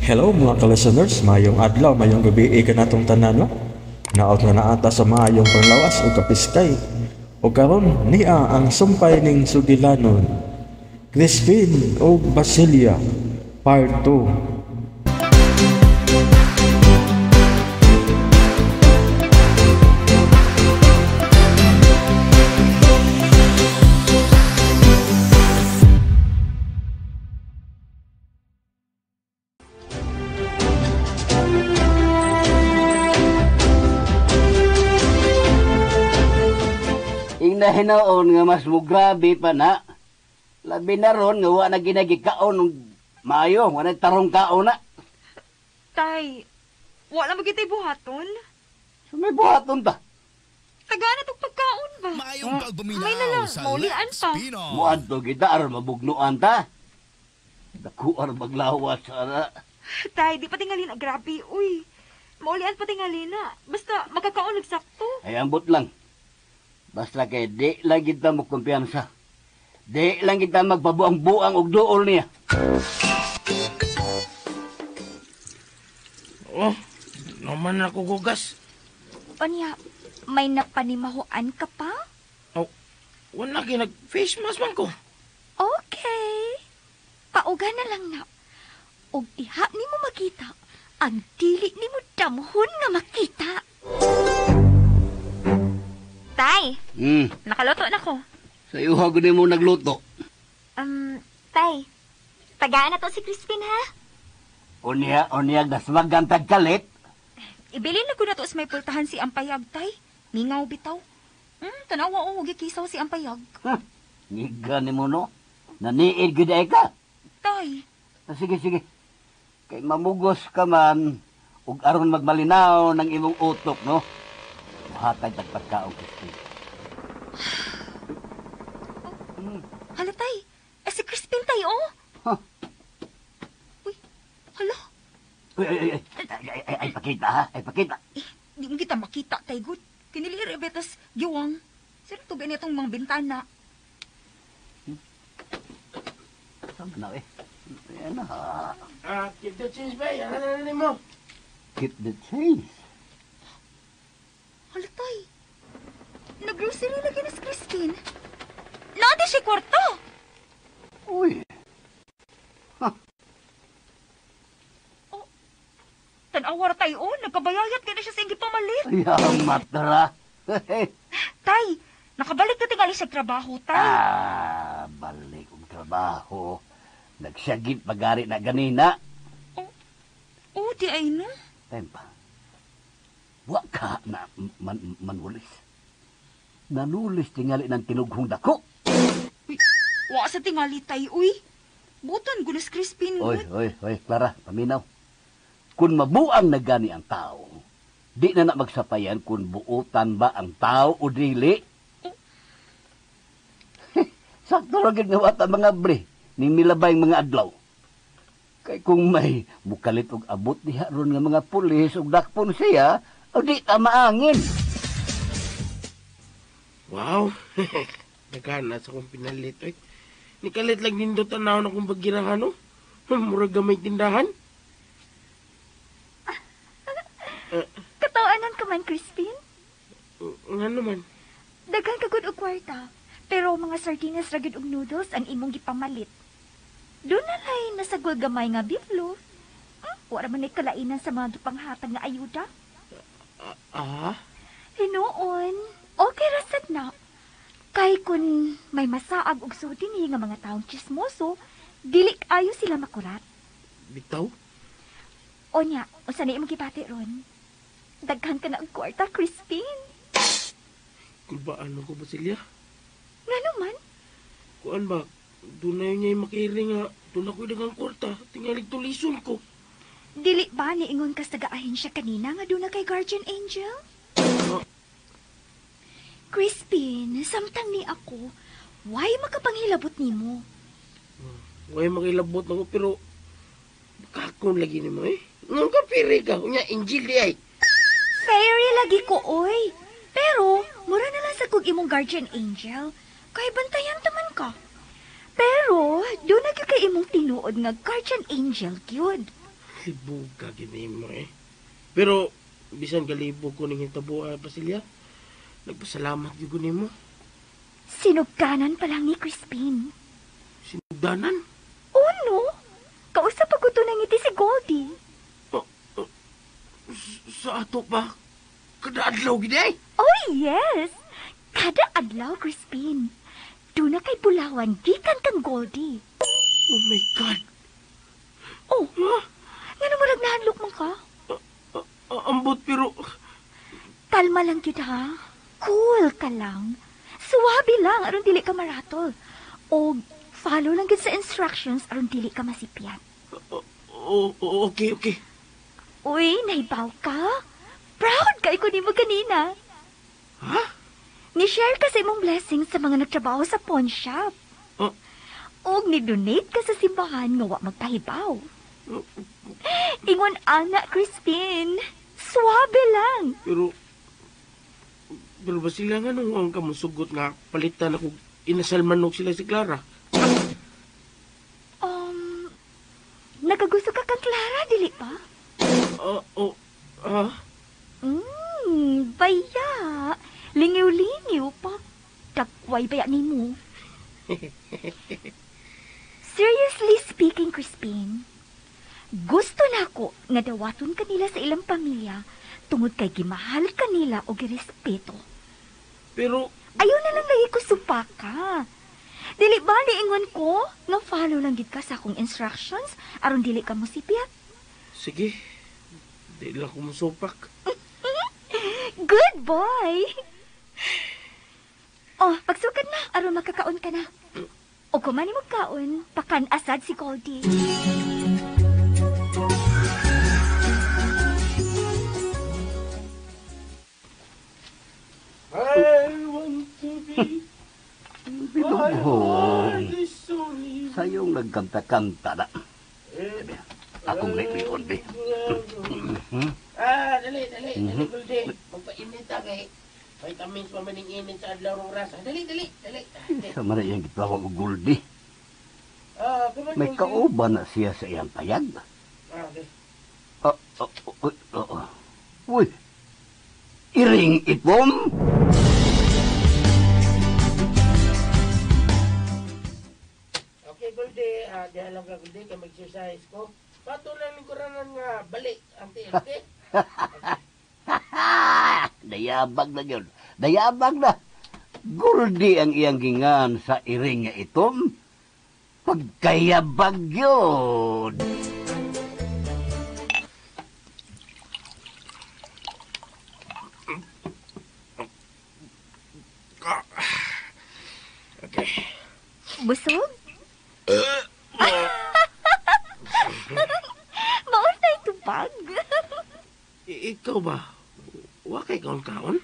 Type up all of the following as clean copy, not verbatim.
Hello mga ka-listeners, mayong adlaw, mayong gabi kanatong tanan, no? Naot nga naata sa maayong panglawas o kapiskay. O karon niya ang sumpay ning sugilanon. Crispin og Basilia, Part 2. Ingna hinaon nga mas mugrabe pa na. Labi na ron nga wa na ginagikaon og maayo, wa na tarong kaon na. Tay, wala magitay buhaton. So may buhaton ta. Tagaan na tong pagkaon ba? Maayong May na lang, pagpaminaw sa maulian Lex pa. Pinoy. Muadto kita aron mabugnuan ta. Dakuar maglawas ana. Tay, di pa tingali na grabe, uy. Maulian pa tingali na. Basta makakaon nagsakto. Ay ambot lang. Basta kay di lang kita mo kumpiyansa. Di lang kita magpabuang-buang og duol niya. Oh, naman ako gugas. Onya, may napanimahuan ka pa? Oh, wala kay nag-face mask man ko. Okay. Pauga na lang na. Og diha nimo makita, ang dili nimo damhon nga makita. Tay, nakaluto na ko. Sa iyo gud nimo nagluto. Tay, tagaan na to si Crispin ha? Unya, unya dasmagan tag kalit. Ibilin na ko na to sa may pultahan si Ampayag, tay. Mingaw bitaw. Tanawa o, gikisaw si Ampayag. Huh, ngiga nimo no. Naniid gud ay ka. Tay, Ah, sige, sige. Kay mamugos ka man, ug aron magmalinaw ng imong utok, no? Muhatag tag pagkaon, Crispin. hala tay. Eh, si Crispin tay, oh. Huh. Uy, hala. Uy, ay, ay, ay, ay, ay, ay, pakita, ha? Ay, pakita. Eh, di mo kita makita, tay, good. Kiniliir, betas, giwang. Sino to ganitong mga bintana? Saan na, eh? Ayan na, ha? Ah, keep the change, bay. Ano na nimo? Keep the change. Hala, tay. Nag-grocery lagi na si Crispin. Naadi siya kwarta. Uy. Huh. Oh, tanawa ra tayo, oh. Nagkabayayat ka na siya sa iyang gipamalit. Ay, ang matra. Tay, nakabalik na tingali sa trabaho, tay. Ah, balik og trabaho. Nagsyagit pagari na ganina. Oh, oh, di ay no. Tempa. Wa ka na manulis. Nanulis tingali ng tinughong dako. Uy, wa sa tingali tay, uy. Butan gulas Crispin. Oy, oy, oy, Clara, paminaw. Kung mabuang na gani ang tao, di na na magsapayan kung buutan ba ang tao o dili. Oh. Sakto ra gyud nga wata mga bre, ning milabay mga adlaw. Kay kung may mukalit og abot diha ron nga mga pulis og dakpon siya, o di ta maangin. Wow. Nagana sa akong pinalit, oy. Nikalit lang nindot tanaw na kong bagirang ano. Murag gamay tindahan. Katawanan ka man, Crispin. Nga naman. Daghan ka gud og kwarta, pero mga sardinas ra gyud og noodles ang imong gipamalit. Doon na lay nasagol gamay nga beef loaf. Wala man ay kalainan sa mga gipanghatag nga ayuda. Ah? Hinuon, okay ra sad na. Kay kun may masaag og sulti ni nga mga taong chismoso, dili ayo sila makurat. Bitaw? Onya, unsa na imong gibati ron? Daghan ka na og kwarta, Crispin. Kulbaan ko ba silya? Ngano man? Kuan ba? Doon na yun niya makiring nga. Doon ako'y dagang kwarta. Tingalig tulison ko. Dili ba niingon ka sa taga-ahensya kanina nga doon na kay Guardian Angel? Oh. Crispin, samtang ni ako, why makapanghilabot nimo? Why makilabot na ko pero kakon lagi nimo eh. Ngon ka piri ka, unya angel di ay. Fairy lagi ko oy. Pero mura na lang sa kog imong guardian angel, kay bantayan taman ka. Pero doon na gyud kay imong tinuod nga guardian angel gyud. Libog ka gini mo eh. Pero bisan galibog ko ning hitabo, Basilya. Nagpasalamat gyud ko nimo. Sinugdanan pa lang ni Crispin. Sinugdanan? Oh no! Kausap ko to nangiti si Goldie. Sa ato pa? Kada adlaw gid ay. Oh yes! Kada adlaw, Crispin. Doon na kay Bulawan, gikan kang Goldie. Oh my God. Oh, Ha? nga murag nahadlok man ka? Ambot pero Kalma lang gyud ha. Cool ka lang. Suwabe lang aron dili ka maratol. O follow lang gyud sa instructions aron dili ka masipyat. Oh, oh, okay, okay. Uy, nahibaw ka? Proud kay ko nimo kanina. Ha? Ni-share ka sa imong blessings sa mga nagtrabaho sa pawn shop. Oh. Og ni-donate ka sa simbahan nga wa magpahibaw. Ingon ana, Crispin. Suwabe lang. Pero Basilya, nga nung ang kamusugot nga palitan ako inasal manok sila si Clara. Nagagusto ka kang Clara, dili pa? Oh, ah, Baya. Lingiw-lingiw pa. Dakway baya nimo. Seriously speaking, Crispin, gusto nako nga dawaton kanila sa ilang pamilya tungod kay gimahal kanila o girespeto. Pero Ayaw na lang lagi ko supaka. Dili ba niingon ko nga follow lang gid ka sa akong instructions aron dili ka mosipyat? Sige. Di lang ko musupak. Good boy. Oh, pagsukad na aron makakaon ka na. O kung man mo kaon, pakan asad si Goldie. I want to be Binuhong. Sayong nagkanta-kanta na. Akong lipion, di. Ah, dali, dali, dali, Goldie. Magpainit ta kay vitamins pa man ning init sa adlaw rong rasa. Dali, dali, dali. Sa man iyang gitawag og Goldie. Ah, come on, May Goldie. kauban na siya sa iyang payag. Ah, okay. Ah, ah, uy, ah, ah. Uy, iring itom? Okay, Goldie. Ah, diha lang ka, Goldie, kay mag-exercise ko. Patulan ni kuranan nga balik ang tiil, okay? Dayabag na yun. Dayabag na. Goldie ang iyang gingan sa iring nga itom. Pagkayabag yun. Okay. Busog? Maon na itubag. Ikaw ba? Wa kay kaon-kaon?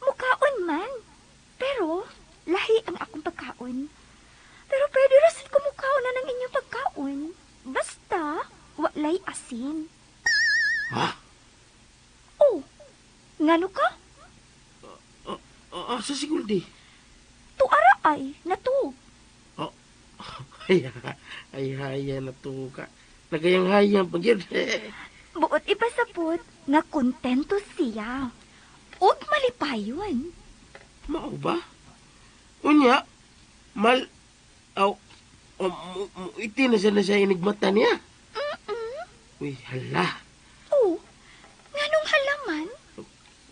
Mukaon man. Pero, lahi ang akong pagkaon. Pero pwede rasin ko mukaon na ng inyong pagkaon. Basta, walay asin. Ha? Oh, ngano ka? Asa si Goldie? Tuara ay, natug. Oh, ay, ay, ay, natuka. Nagayang-hayang pag yun. Buot ipasabot nga kontento siya. Ug malipayon. Mao ba? Unya, mal, aw, oh, iti na siya na siya inigmata niya. Uy, hala. Oh, nganong halaman?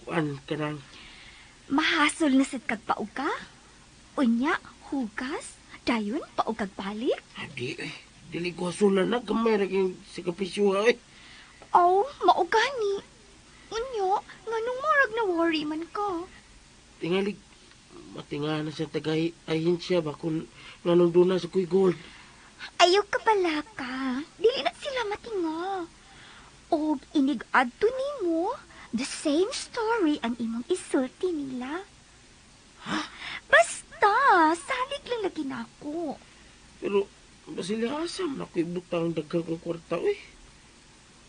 Kuan ka nang. Mahasol na sad kag paog ka? Unya, hugas, dayon paog kag balik? Di, eh. Dili ko hasulan na. Gamay ra kayong sa kapisyuha, eh. Aw, mao gani. Unya, nganong murag na worry man ka? Tingali, matinga na sa tagay ahin siya ba kung nganong doon na sa Kuy Gold. Ayaw ka pala ka. Dili na sila matinga. Og inig-adto nimo, the same story ang imong isulti nila. Basta, salig lang lagi nako. Pero, Basilya, asa man ako'y butang daghang kong kwarta, uy.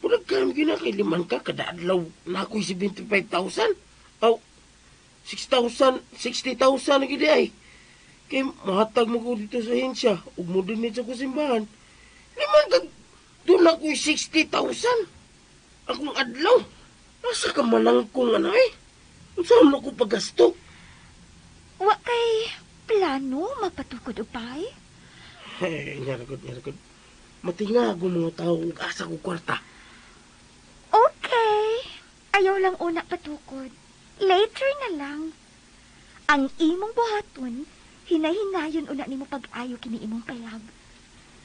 Murag kami gina kay liman ka, kada adlaw na ako'y 75,000. Aw, 6,000, 60,000 na gid ay. Kay mahatag mo ko dito sa hensya, ug mo din sa kusimbahan. Liman ka, Doon ako'y 60,000. Akong adlaw. Asa ka manang kong ano eh? Saan ako pagasto? Wa kay plano mapatukod og pay? Hey, nyaragod, nyaragod. Matingag ang mga tao kung asa ko kwarta. Okay. Ayaw lang una patukod. Later na lang. Ang imong buhaton, hinay-hinayon una nimo pag-ayo kini imong payag.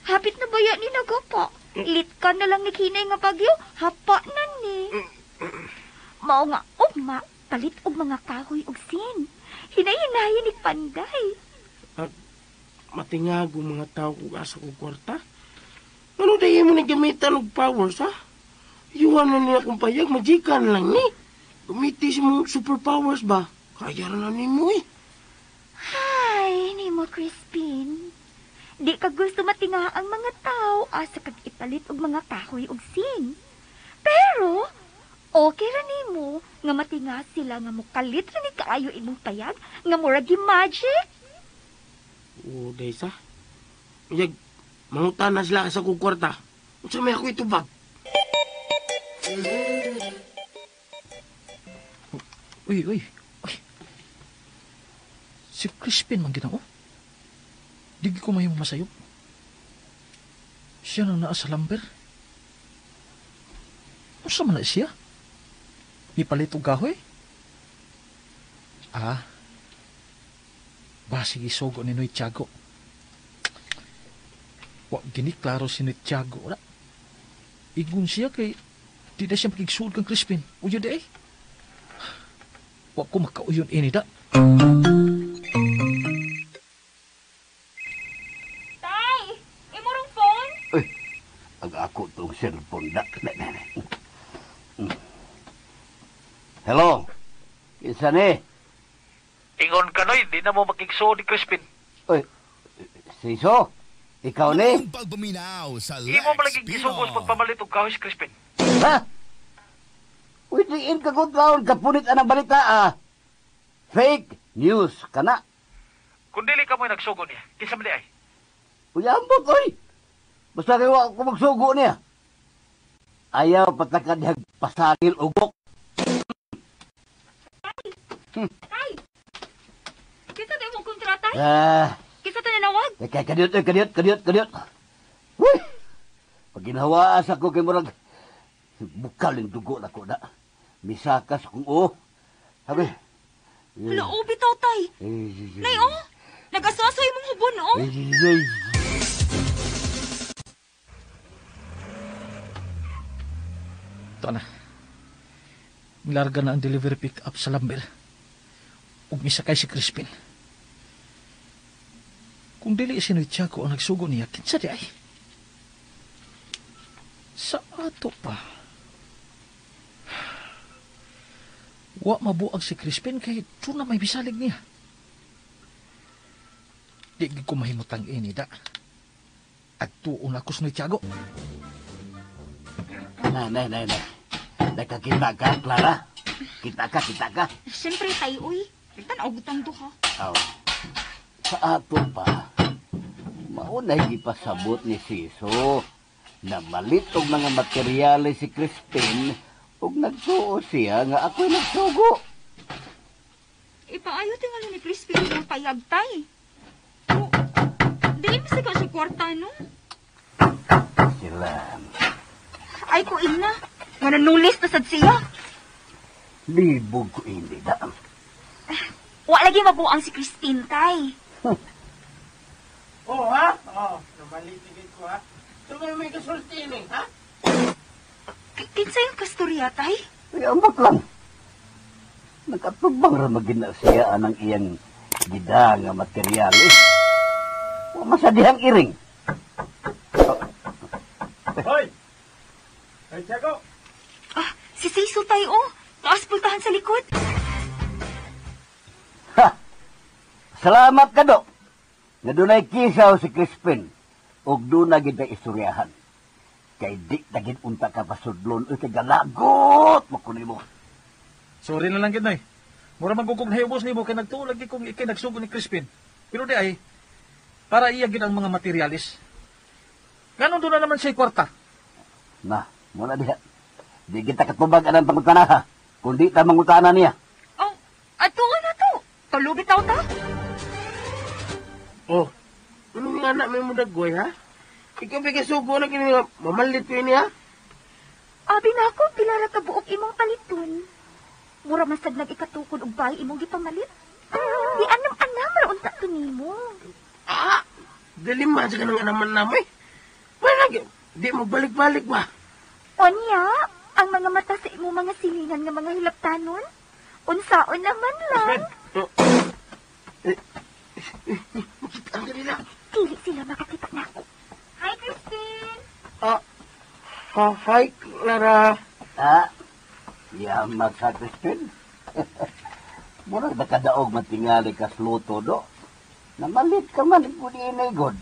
Hapit na baya ni nagapa. Lit ka na lang ni kinay nga bagyo, hapa na ni. Mao nga ugma, palit og mga kahoy og sin. Hinay-hinayon ni Panday. Matingag ang mga tao kung asa ko kwarta. Ano dahil mo ni gamitan og powers, ha? Iwan na niya akong payag, magikan lang ni. Gamitin si mong superpowers ba? Kaya na nimo eh. Ay, nimo Crispin. Di ka gusto matinga ang mga tao asa kag ipalit og mga kahoy og sin. Pero okay ra nimo nga matinga sila nga mokalit ra ni kaayo imong payag nga murag gi-magic. O, daysa. Yag, mangutan na sila sa kong kwarta. Unsa may ako itubag? Uy, uy, uy. Si Crispin man ginoo. Di ko mahimo masayop. Siya nang naa sa lamber. Unsa man na siya? Mipalit og kahoy? Ah. Basig isugo ni Noy Tiago. Wa gini klaro si Noy Tiago. Wala. Ingon siya kay di na siya makigsuod kang Crispin. Uyo di ay. Wa ko makauyon ini da. Tay, imorong phone? Uy, ang ako tong cellphone da. Hello? Kinsa ni? Ingon ka, Noy, di na mo makigsuod ni Crispin. Uy, Siso? Ikaw ni? Pagpaminaw sa Imo Lex malaging gisugos Pino. pagpamalit og kahoy si Crispin. Ha? Uy, diin ka kung taon, kapunit anang balita ah. Fake news ka na. Kung dili ka mo'y nagsugo niya, kinsa man di ay. Uy, ambot, uy. Basta kayo ako magsugo niya. Ayaw patakad niyag pasagil ugok. Tay! Kinsa tayo mong kontrata? Ah, Kinsa tayo nanawag? kay kadiyot, oy, kadiyot, kadiyot, kadiyot. Uy! Pag ginawaas ako kay murag, bukal yung dugo na ko na. Misakas kung oo. Sabi. Hala, oh, bitaw, tay. Nay, oh! Nag-asasoy mong hubon, oh! Ito na. Nilarga na ang delivery pick up sa lamber. Ug misakay si Crispin. Kung dili si Noy Tiago ang nagsugo niya, kinsa di ay? Sa ato pa. Wa mabuag si Crispin kay doon na may bisalig niya. Di gid ko mahimutang ini da. At tuon ako sa Noy Tiago. Nay, nay, nay, nay. Nakakita ka, Clara? Kita ka, kita ka. Siyempre, tay, uy. Tanaw gutang duha. Aw. Sa ato pa, maunay gipasabot ni Siso na malit og mga materyales si Crispin ug nagsuo siya nga ako'y nagsugo. Ipaayo tingali ni Crispin ang payag, tay. Oh, dili masika siya kwarta, no? Sila, Ay ko ina. Nga nanulis na sad siya. libog ko hindi da. Wa lagi mabuang si Crispin, tay. Oh, ha? Oh, namalitigid ko, ha? So, may kasulti ni, ha? Kinsa yung kasturya, tay? Ay, ambot lang. Nagkatubang ra magina siya anang iyang gida nga materyales. Wa masadihang iring. Hoy! Hey, Tiago! Ah, si Siso, tay, oh. Taas pultahan sa likod. Ha! Salamat ka, Dok. Nga dunay kisaw si Crispin. Ug doon na gid istoryahan. Kay di na gid unta ka pasudlon. Uy, kay galagot mo kunin mo. Sorry na lang gid, Noy. Mura magugog na hiubos nimo kay nagtuo lagi kung ikay nagsugo ni Crispin. Pero di ay para iya gid ang mga materialis. Ganon doon na naman siya kwarta. Na, muna diha. Di kita katubag anang pangutana ha. Kundi ta mangutana niya. Oh, atuon na to. Tulo bitaw ta. Oh, ano nga anak may mudaggoy, ha? Ikaw ba kasugo na kini nga, mamalit ko ini, ha? Abi na ako, pila ra ka buok imong paliton. Mura man sad nag-ikatukod og bay imong gipamalit. Di anam-anam ra unta to nimo. Ah, dili man sa kanang anaman namoy. Wala, di mo balik-balik ba? Onya, ang mga mata sa imong mga silingan nga mga hilaptanon. Unsaon naman lang. Oh. Makita ang kanila. Dili sila makakita nako. Hi, Christine. Hi, Clara. Ah, yamat sa Crispin. Murag nakadaog matingali ka sluto do. Namalit ka man, kung inigod.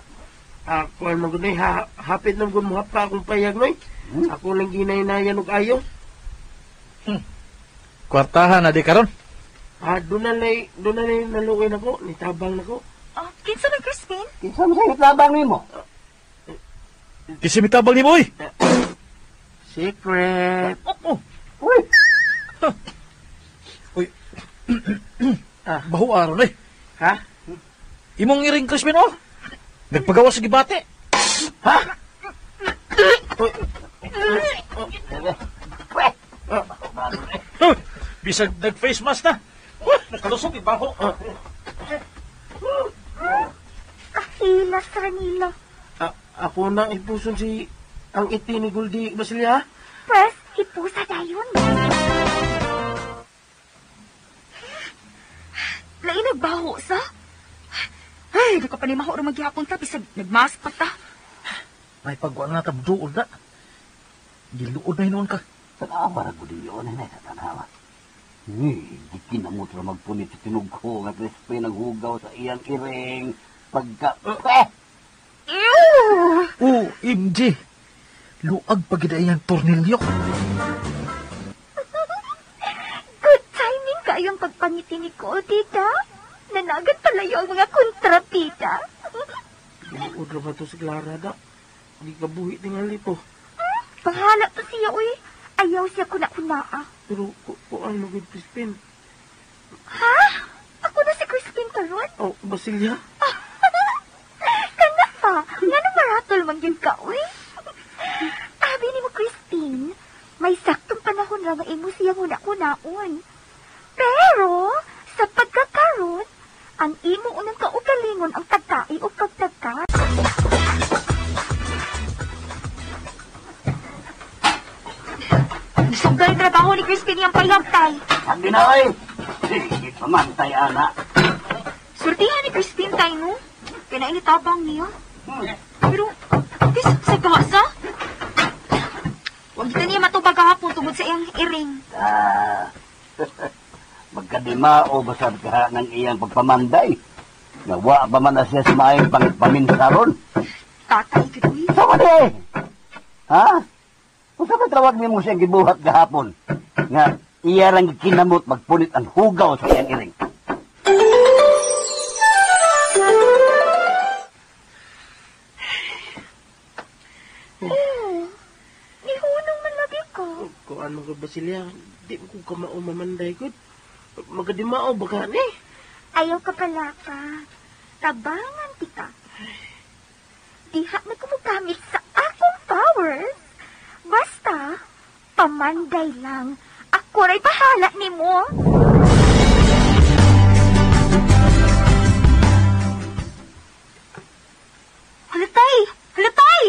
Ako ang magunoy, ha, hapit nang gumuha pa akong payag, noy. Ako lang ginaynayan og ayo. Kwartahan na di karon. Ah, doon na lay naluoy nako, nitabang nako. Oh, kinsa man Crispin? Kinsa man sa hitabang nimo? Kinsa mitabang nimo oy? Secret. Oh. Uy, Uy. Ah. Baho aron eh. Ha? Imong iring Crispin oh. Nagpagawa sa gibate. Ha? Huh, bisag nag-face mask na. Huh, nakalusot ibaho. Kahilas ra nila. Ako na ipuson si ang iti ni Goldie Basilia. Pwes, hipusa dayon. Lain nagbaho sa. Ay, di ko pa ni maho ra magyapon ta bisag nagmask pa ta. May pagwa na tabduol na. Giluod na hinuon ka. Tanawa ra gud yun, eh, sa tanawa. Di kinamot ra magpunit sa tinugko nga Crispin naghugaw sa iyang iring. Pagka... Eh! Ew! OMG! Luag pa gid ang tornilyo. Good timing kayong pagpangiti ni ko, tita. Nanagat palayo ang mga kontrapita. Giluod ra ba to si Clara da? Di ka buhi tingali to. Bahala to siya, uy. Ayaw siya kuna-kunaa. Pero kuan mo gud Crispin. Ha? Ako na si Crispin karon? Oh, Basilia. Kana pa. Nga na maratol man yun ka, uy. Abi ni mo, Crispin, may saktong panahon ra nga imo siyang huna-kunaon. Pero, sa pagkakaroon, ang imo unang kaugalingon ang pagkai o pagtagka. Nisugdal trabaho ni Crispin yang payagtay. Sabi na, oy! Sige, pamantay, ana. Surtihan ni Crispin tay no. Kinainitabang niya. Pero, kis sa gasa? Huwag kita niya matubag kahapon tungod sa iyang iring. Ah, magkadimao basad ka ng iyang pagpamanday. Nawa pa man na siya sa maayong paminsaron. Tatay, kitoy. Sama di eh! Ha? Kung sa tawag niyo mo siyang gibuhat gahapon, nga iya lang kinamot magpunit ang hugaw sa iyang iring. Oh, nihunong man lagi ko. Kuan mo gud Basilia, di mo ko kamao mamanday gud. Magkadimao ba ka ni? Ayaw ka pala ka. Tabangan tika. Diha na kumugamit sa akong powers. Basta, pamanday lang. Ako ra'y bahala ni mo. Halatay! Halatay!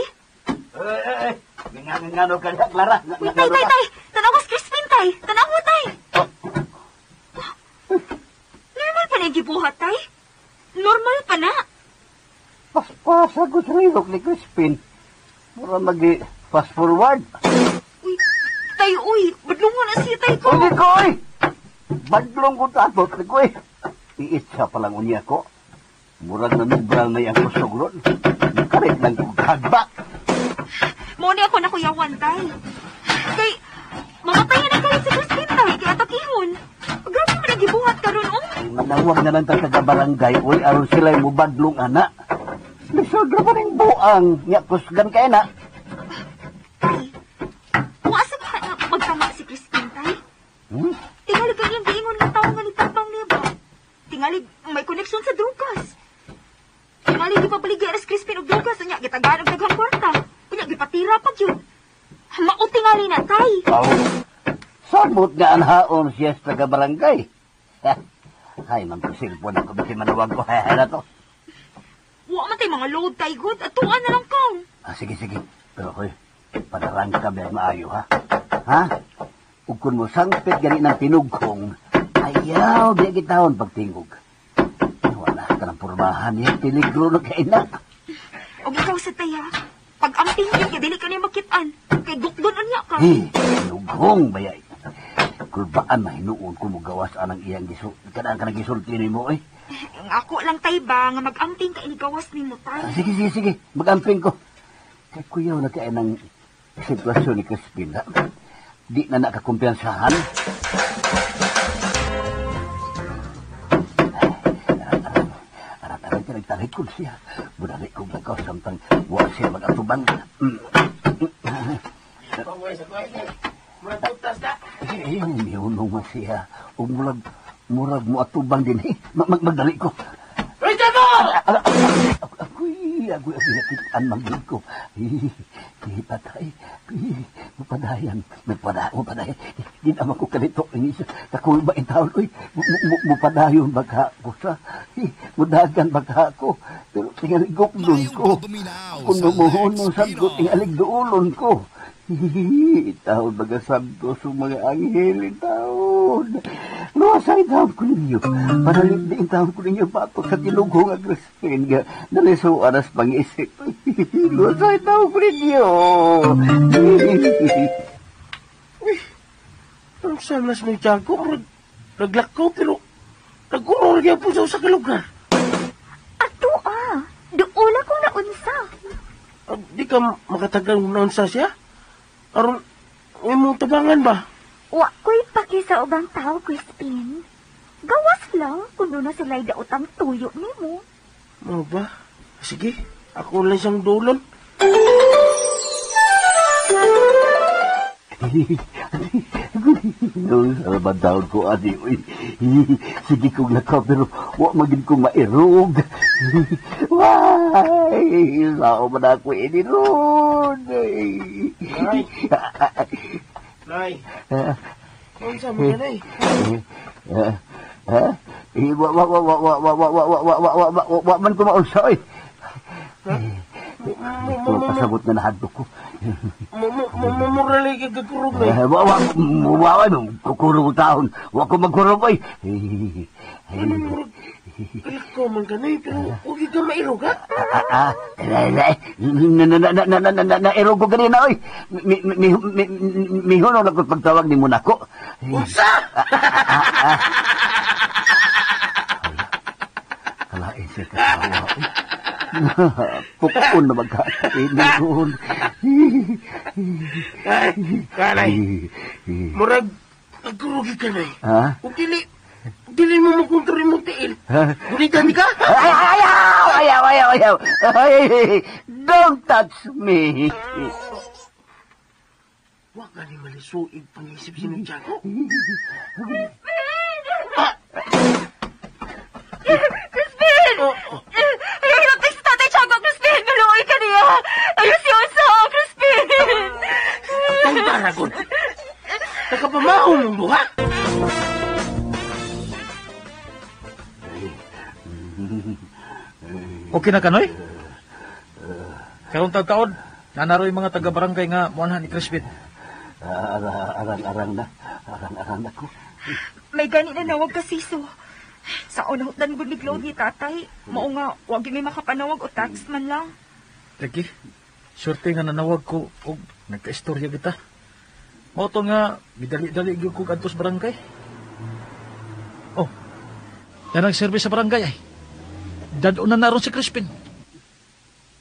Eh, ngano ka niya, Clara? Uy, tay, tay, tay! Tanawas Crispin, tay! Tanawa, tay! Normal pa na yung gibuhat, tay? Normal pa na? Paspasa ko sa ilok ni Crispin. Mura magi-fast forward. Uy, tay, uy! Badlungan na siya, tay ko! Uy, ko, uy! Badlong ko tatot, ko, eh. Iitsa pa lang unya ko. Murag nanubral na yung kusog ron. Nakarit lang kong kagbak. Muna ako nakuyawan, tay. Kay, mamatayan na kayo si Crispin, tay. Kaya atakihon. Grabe mo nagibuhat ka ron, oh. Ay, manawag na lang tayo sa barangay, uy, aron sila'y mubadlong, ana. Lisod ra pa rin buang. Nya, kusgan kay na. Tay, tingali na, tay. Oh, samot nga anhaon siya sa taga-barangay. Ay, man ko cellphone ako, bisin manawag ko. Hay, na to. Wa man tay mga load, tay, good. Atuan na lang kaw. Ah, sige, sige. Pero, hoy, padarang ka ba maayo, ha? Ha? Ug kung mo sangpit gani ng tinugkong, ayaw, di gitawon pagtingog. Wala ka ng pormahan niya, tiligro na kay na. Og ikaw sa tay, ha? Pag-amping yun, kay dili ka niya makitaan. Kay gukdon unya ka. Eh, tinughong bayay. Kulbaan mahinuon ko mo gawas anang iyang gisul. Kanang ka nagisulti nimo eh. Ang ako lang tay ba, nga mag-amping ka inigawas nimo, tay. Ah, sige, sige, sige. Mag-amping ko. Kay kuyaw na kay ng sitwasyon ni Crispin, ha? Di na nakakumpiyansahan. Arat-arat ka nagtalikod siya. Budali kong lakaw samtang wa siya mag-atubang. Eh, mihunong man siya. O murag mo atubang din eh. Magdali ko. Ako'y nakitaan magdali ko. Patay. Mupadayan. Mupadayan. Di naman ko kalito. Kakulba in taon. Uy, mupadayon baka ko sa. Mudagan baka ko. Pero tingaligok doon ko. Kung lumuhunong sagot, tingalig doolon ko. Taon baga santos ang mga anghel, taon. Luwasay taon ko ninyo. Panalit din taon ko ninyo patok sa tinughong ang Crispin nga nalisuan as pang-isip. Luwasay taon ko ninyo. Uy, anong sanas may tiyago? Naglakaw pero nag-urong lagi po sa usa ka lugar. Ato ah, duola kong naunsa. Di ka makatagang naunsa siya? Aron, imong tabangan ba? Wa ko'y paki sa ubang tao, Crispin. Gawas lang kung doon na sila'y daotang tuyo nimo. Ano ba? Sige, ako lang siyang dulon. Salamat daon ko, adi. Uy, sige kong lakaw, pero wa magin ko mairog. Why? Sao man ako iniron? Nay. Nay. Unsa man ka, Nay? Ha? Wa wa wa wa wa wa wa wa wa wa wa wa man ko maunsa oy. Ko pasabot na nahadlok ko. Mura lagi kagkurog na. Wa wa wa kukurog taon. Wa ko magkurog oy. Ikaw man ka na pero huwag ka mairog ha? Nairog ko ganina oy. Mihuno na ko pagtawag ni Monaco. Unsa? Kalain siya katawa oy. Pukon na magkakain. Ay, kanay. Murag, nagkurugi ka na eh. Ha? Kung dili mo makontrol mo tiil. Gunitan ka? Ayaw! Ayaw! Ayaw! Ayaw! Don't touch me! Huwag ka ni malisuig pangisip si Santiago. Crispin! Crispin! Ayaw, hinapik si Tatay Tiago, Crispin! Maluoy ka niya! Ayaw siya sa Crispin! Atay Baragon! Nakapamahong mong duha! Okay na kanoy? Karong taon, nanaroy mga taga-barangay nga muanhan ni Crispin. Arang-arang na. Arang-arang na ko. May gani na nawag ka, Siso. Sa unang hutdan gud ni Claude ni tatay, mao nga wag gyud may makapanawag o text man lang. Lagi, swerte nga nanawag ko og nagkaistorya kita. Mao to nga midali-dali gyud ko kadto sa barangay. Oh. Yanang service sa barangay ay. Dad-on na naron si Crispin.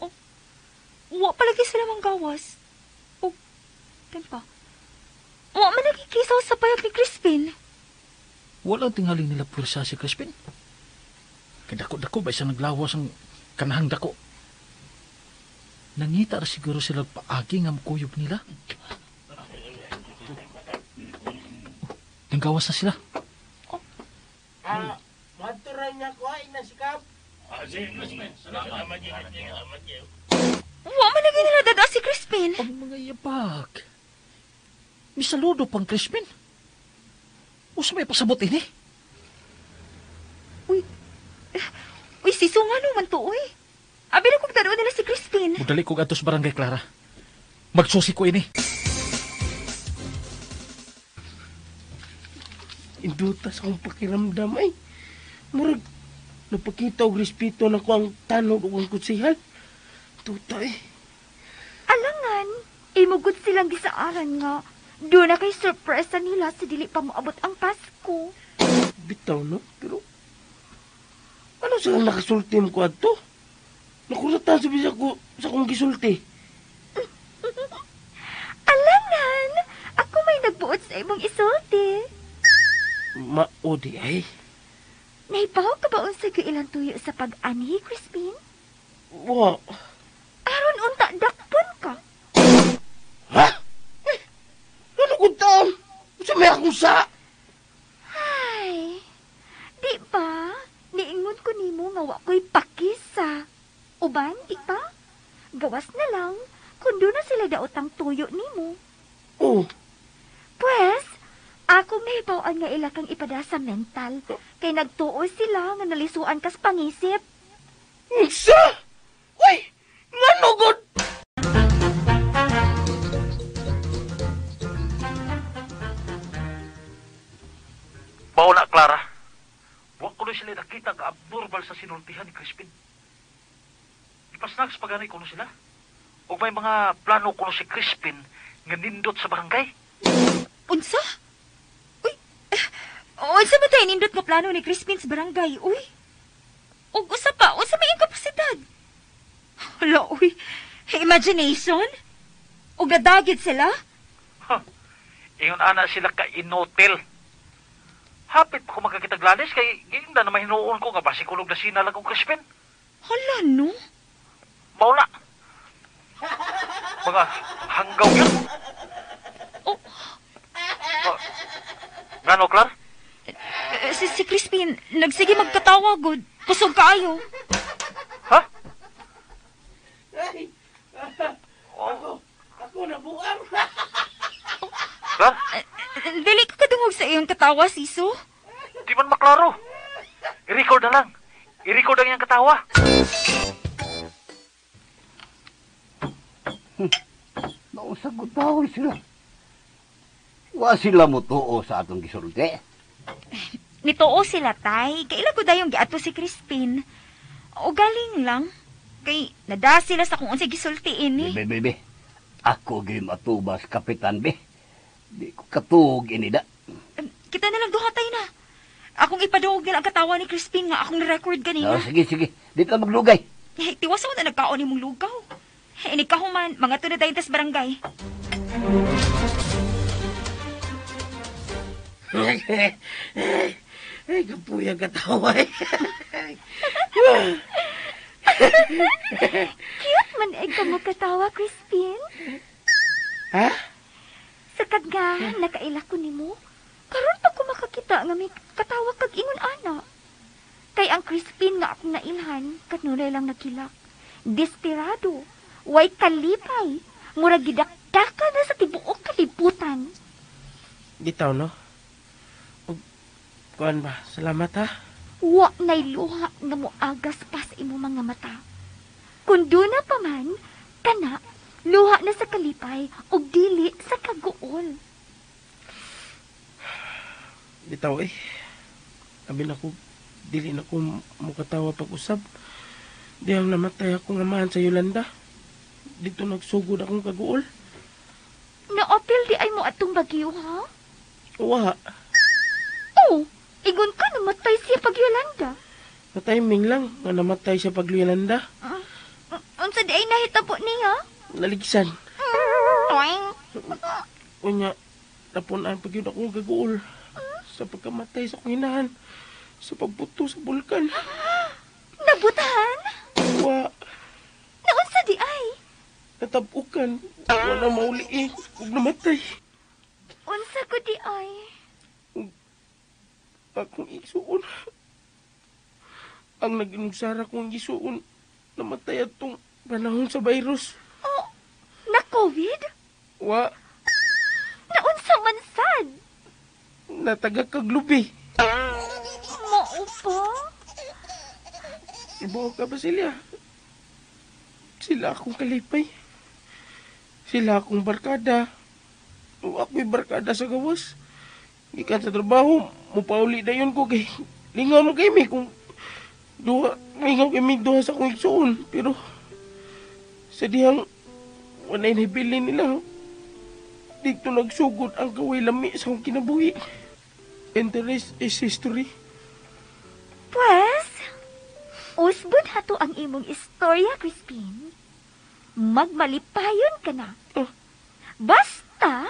Oh, wa palagi sila manggawas. Oh, tempa. Wa man nagikisaw sa payag ni Crispin. Walang tingali nila pursa si Crispin. Kay dako-dako ba isang naglawas ang kanahang dako. Nangita ra siguro sila paagi nga mukuyog nila. Oh, nanggawas na sila. Oh. Maturay niya ko ay nasikap. Sige, Crispin. Salamat. Wa man lagi nila dada si Crispin. Ang mga yabak. Misaludo pang Crispin. Usa may pasabot ini. Uy, uy, siso nga no man to, uy. Abi na kong tanoon nila si Crispin. Mudali kog adto sa barangay, Clara. Magsusi ko ini. Induta sa akong pakiramdam ay. Murag, napakita og respeto na ko ang tanod ug ang kutsihal. Tuta eh. Alangan, imugod silang gisaaran nga. Doon na kay sorpresa nila sa dili pa moabot ang Pasko. Bitaw no, pero ano sa nakasulti mo ko adto? Nakuratan sa bisa ko sa akong gisulti. Alangan, ako may nagbuot sa imong isulti. Mao di ay. Nahibaw ka ba unsa gyud ilang tuyo sa pag-anhi, Crispin? Wa. Aron unta dakpon ka. Ha? Eh, ano kung taon? Unsa may akong sa? Ay, di ba? Niingon ko nimo nga wa ko'y pakisa. Uban, di ba? Gawas na lang kung doon na sila daotang tuyo nimo. Oh, Pues, akong nahibaw-an nga ila kang ipada sa mental. Kay nagtuo sila nga nalisuan kas pangisip. unsa? Uy, ngano gud? Mao na, Clara. Wa ko na sila nakita nga abnormal sa sinultihan ni Crispin. Ipasnags pa gani kuno sila. Og may mga plano kuno si Crispin nga nindot sa barangay. Unsa? Uy, unsa ba tayo nindot nga plano ni Crispin sa barangay? Uy, ug usa pa, unsa may inkapasidad? Hala, uy, imagination? Ug nadagit sila? Ha, ingon ana sila ka inotel. Hapit pa ko magkakitaglalis kay giingda na mahinuon ko nga basi kulog na sina lang kong Crispin. Hala, no? Mao na. Mga hanggaw yun. Oh. Oh. Ngano, Clar? Si Crispin, nagsige magkatawa, god. Kusog kaayo. Ha? Ay, Oh. ako nabuang. Clar, Dili ko kadungog sa iyong katawa, Siso. di man maklaro. I-record na lang. I-record ang iyang katawa. Nausag tawon sila. Wa sila motuo sa atong gisulti. Nituo sila, tay. Kaila ko dayong giato si Crispin. O galing lang. Kay nada sila sa kung unsay gisulti ini. Bebe, bebe. Ako gyud matubas, kapitan, be. Di ko katuog ini da. Kita na lang duha, tay na. Akong ipadungog nila ang katawa ni Crispin nga akong record ganina. Oh, sige, sige. Di ka maglugay. Eh, tiwas ako na nagkaon nimong lugaw. Eh, nagkahuman, mga tunod tayo tas barangay. Ay, kapuya katawa eh. Cute man ay ka mo katawa, Crispin. Ha? Sakad nga, nakaila ko nimo. Karon pa ko makakita nga may katawa kag ingon ana. Kay ang Crispin nga akong nailhan, kanunay lang nakilak. Desperado, way kalipay, murag gidakdaka na sa tibuok kalibutan. Bitaw, no? Ug, kuan ba? Salamat, ha? Wa na'y luha nga moagas pa sa imong mga mata. Kung doon na pa man, kana, luha na sa kalipay o dili sa kaguol. Bitaw, eh. Abi na ko, dili na ko mukatawa pag-usab. Dihang namatay akong amahan sa Yolanda. Dito nagsugod akong kaguol. Naopil di ay mo atong bagyo, ha? Wa, Oh, ingon ka namatay siya pag Yolanda. na-timing lang nga namatay siya pag Yolanda. Unsa di ay nahitabo niya? Naligsan. Toing. Unya, napunan pag yun akong kaguol. Sa pagkamatay sa akong inahan. Sa pagbuto sa bulkan. Nabutahan? Wa, Naunsa di ay? natabukan. Wala mauli eh. Ug namatay. Unsa ko di ay? Akong isuon. Ang naginugsara kong isuon, namatay atong panahon sa virus. Oh, na COVID? Wa, Naunsa Nataga kag lubi. Mao pa? Ibaw ka ba sila? Sila akong kalipay. Sila akong barkada. O ako'y barkada sa gawas. Gikan sa trabaho, mupauli na yun ko kay lingaw mo kay mi kung duha, lingaw kay mi duha sa akong igsuon. Pero sa dihang walay nahibili nila, dito nagsugod ang gaway lami sa akong kinabuhi. And the rest is history. Pues, usbon hato ang imong istorya, Crispin. Magmalipayon ka na. Oh. Basta,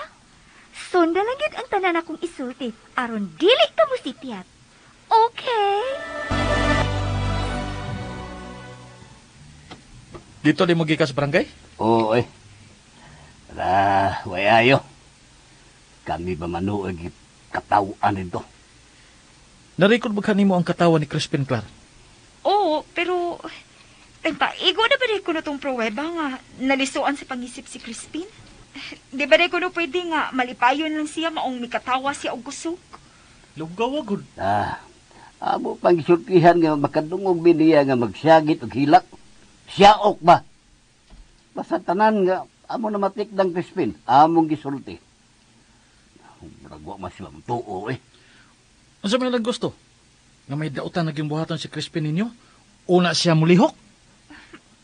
sunda lang yun ang tanan akong isulti aron dili ka musipyat. Okay? Dito di mo gikas barangay? Oo, eh. Ra, way ayo. Kami ba manuog katawan nito? Narecord ba kanimo ang katawan ni Crispin Clar? Oo, pero tagpaigo na ba rin ko na tong pruweba nga nalisuan sa pangisip si Crispin? Di ba rin ko na pwede nga malipayon lang siya maong mikatawa siya og kusog? Lugaw gud. Ah, amo pang gisultihan nga makadungog biniya nga magsyagit og hilak. Siyaok ba? Basta tanan nga amo na matikdang Crispin, among gisulti. Murag wa man sila tuo eh. Unsa man lang gusto? Nga may dautan naging buhaton si Crispin ninyo? Una siya mulihok?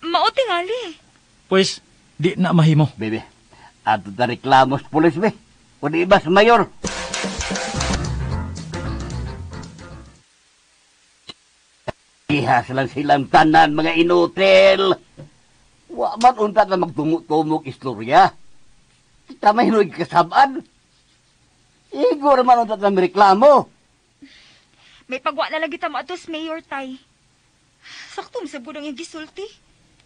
Mao tingali. Pues, di na mahimo. Bebe, ato ta reklamo sa pulis be. O di ba sa mayor? Ihas lang silang tanan mga inutil. Wa man unta na magtumok-tumok istorya. Kita may hinuig kasabaan. Igor man unta na reklamo. May pagwa na lang kita mo atos, Mayor Tay. Sakto, sa budong yung gisulti.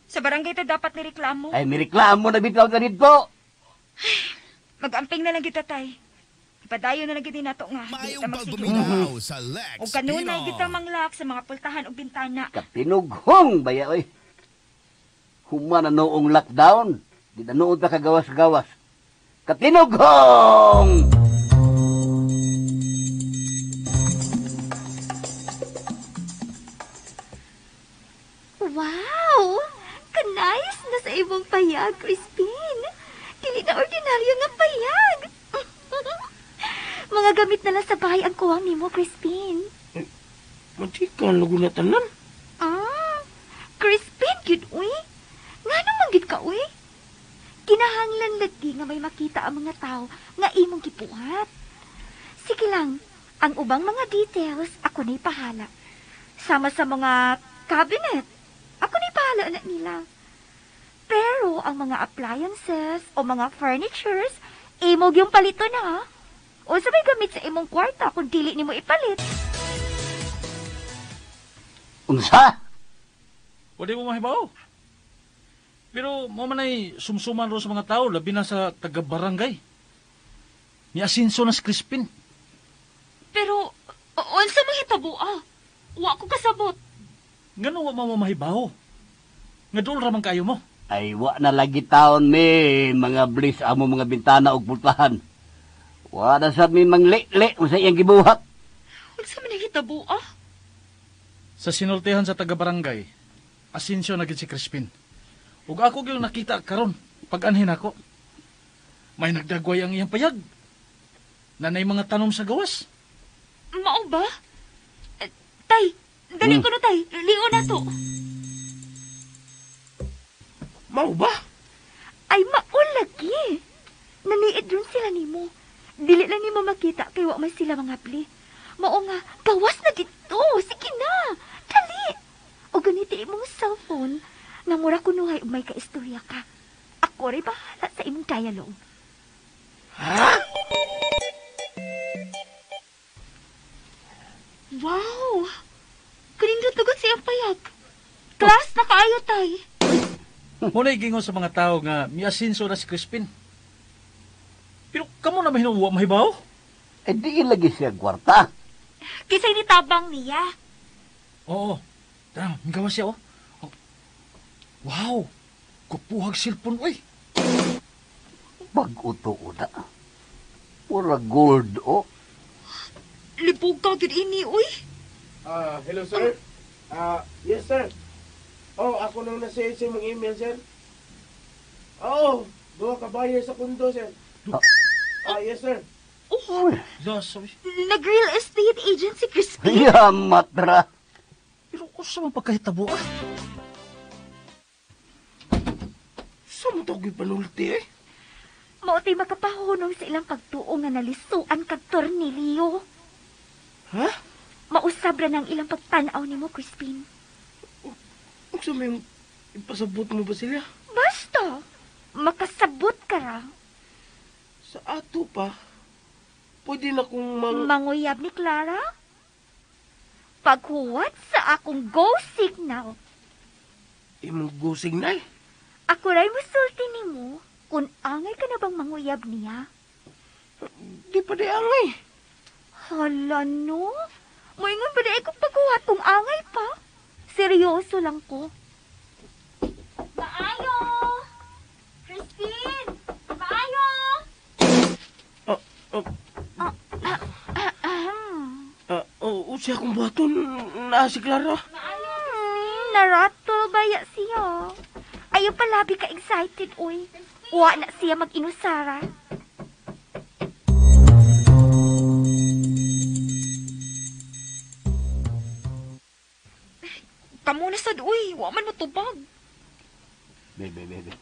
Sa barangay ta dapat ni reklamo. Ay, may reklamo na bitaw na dito. Mag-amping na lang kita, Tay. Ipadayon na lang kita nato nga. Dili Maayong ta magsiguro. pagpaminaw sa Lex O kanunay Pino. kita manglak sa mga pultahan o bintana. Kapinughong baya, oy. Human na noong lockdown. Di na noon ta kagawas-gawas. Katinughong! Wow! Kanayos na sa imong payag, Crispin. Dili na ordinaryo nga payag. Mga gamit na lang sa bahay ang kuwang nimo, Crispin. Mantika, lago na tanan. Ah, Crispin, gyud uy. Ngano man gyud ka uy? Kinahanglan lagi nga may makita ang mga tao nga imong gibuhat. Sige lang, ang ubang mga details ako na'y pahala. Sama sa mga cabinet, ako na'y pahala na nila. Pero ang mga appliances o mga furnitures, imog yung palito na ha. O sa may gamit sa imong kwarta kung dili nimo ipalit. Unsa? Wala mo mahibaw. Pero mo man ay sumsuman ro sa mga tao, labi na sa taga-barangay. Ni asinso na si Crispin. Pero, unsa man hitabo ah? Wa ko kasabot. Ngano wa mo mahibaw? Nga dool ra man kayo mo. Ay, wa na lagi taon mi, mga bliss amo mga bintana og pultahan. Wa na sad mi mangli-li unsa iyang gibuhat. Unsa man hitabo ah? Sa sinultihan sa taga-barangay, asinsyo na gid si Crispin. Ug ako gyud nakita karon pag-anhin ako. May nagdagway ang iyang payag. Nanay mga tanom sa gawas. Mao ba? Tay, dali ko na tay. Lio na to. Mao ba? Ay, maulagi. Naniid rin sila nimo. Dili lang nimo makita kay wa man sila mga pli. Mao nga, gawas na dito. Sige na. Dali. O ganiti imong cellphone nga mura kunuhay ug may kaistorya ka. Ako ray bahala sa imong dialogue. Ha? Wow! Kanindot na gud siyang payag. Class na kaayo tay. Muna gingon sa mga tao nga miasinso na si Crispin. Pero kamo na mahinuwa mahibaw? Eh, di lagi siya kwarta. Kisay ni tabang niya. Oo. Tara, migawas siya oh. Oh. Wow! Kupuhag cellphone oy. Pag-uto na. Pura gold, oh. Bugaw gyud ini, uy. Hello, sir. Yes, sir. Oh, ako nang nasa sa imong email, sir. Oo, duha ka buyer sa kundo, sir. Yes, sir. Oh, Yes, sabi. nag-real estate agent si Crispin. Yamat ra. Pero usa man pagkahitabo ah. Sa mo to panulti eh? Mao tay makapahunong sa ilang pagtuo nga nalisuan kag tornilyo. Ha? Mausab ra ng ilang pagtan-aw nimo, Crispin. Unsa may ipasabot mo ba sila? Basta, makasabot ka ra. Sa ato pa, pwede na kong Manguyab ni Clara? Paghuwat sa akong go signal, Imong go signal? Ako ray musulti nimo kung angay ka na bang manguyab niya. Di pa di angay. Hala no? Moingon ba di ay kong paghuwat kung angay pa? Seryoso lang ko. Maayo! Crispin! Maayo! Oh, siya akong buhaton na si Clara. Naratol baya siya. Ayaw palabi ka excited, uy. Wa na siya mag-inusara. Kamo na sad, uy. Wa man matubag. Bebe, bebe.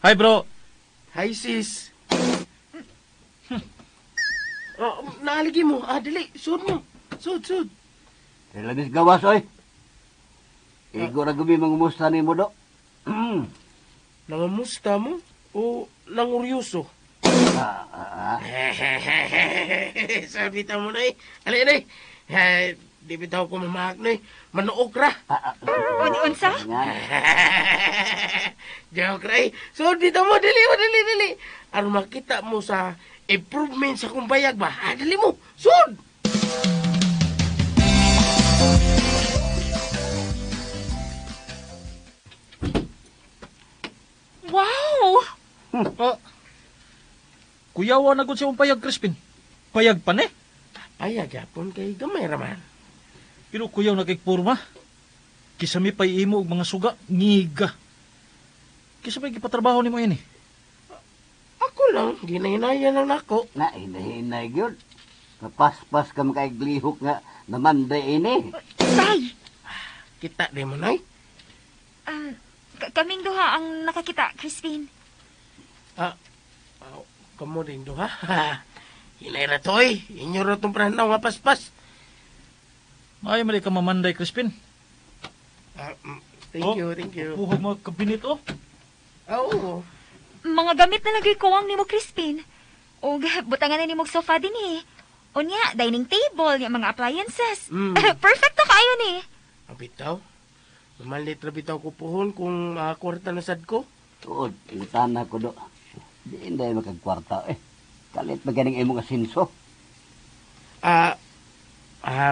Hi bro. Hi, sis. Oh, naaligi mo. Dali. Sud mo. Sud, sud. Labis gawas, oy. Igo ra gabi mangumusta nimo do. Nangamusta mo? O nanguryoso? Sabi ta mo na eh. Alay, alay. Di bitaw ko mamahak na eh. Manuok ra. Unsa? Joke ra eh. So, dito mo. Dali mo, dali, dali. Aron makita mo sa improvement sa kong bayag ba? Dali mo. Sud! Wow! Kuyawa na gud siya payag, Crispin. Payag pa ne. Payag yapon kay gamay raman. Pero kuyaw na kay porma. Kisa mi pay imo og mga suga, ngiga. Kisa may gipatrabaho nimo ini. Ako lang, ginahinayan lang nako. Na, hinahinay gyud. Kapaspas ka makaiglihok nga namanday ini. Tay! Kita di mo, Nay. Kaming duha ang nakakita, Crispin. Kamo din duha. Hinay ra to, eh. Inyo ra tong pranaw nga paspas. Maayo man ka mamanday, Crispin. Thank you, thank you. Puhog mga kabinet, oh. Oo. Mga gamit na lagi kuwang nimo, Crispin. Og butangan na nimo sofa din eh. Unya, dining table, yung mga appliances. Perfecto kayo ni. Bitaw. Mamalit ra bitaw ko puhon kung makakwarta na sad ko. Tuod, ingutana ko do. Di inday makagkwarta eh. Kalit ba ganing imong asinso?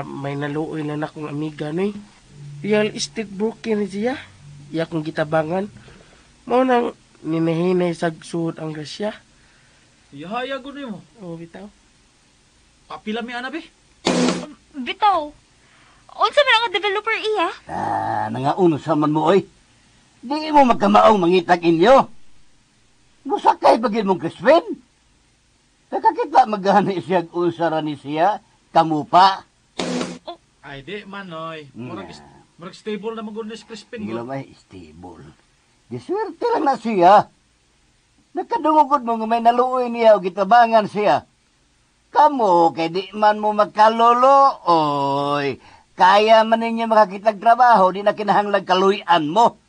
May naluoy na na akong amiga noy. Real estate broker ni siya. Iya kong gitabangan. Mao nang ninahinay sa suod ang grasya. Iyahaya gud nimo. Oo, bitaw. Papila mi ana be. Bitaw. Unsa man ang developer iya? Nangaunsa man mo oy. Di mo magkamaong mangitag inyo. Musakay pa gyud mong Crispin. Nakakita magani siya unsa ra ni siya, kamu pa. Oh. Ay di man oy. Murag stable na magud ni Crispin. Hindi may stable. Giswerte lang na siya. Nakadungog mo nga may naluoy niya o gitabangan siya. Kamu, kay di man mo magkalolo, oy. Kaya man ninyo makakitag trabaho, di na kinahanglag kaluyan mo.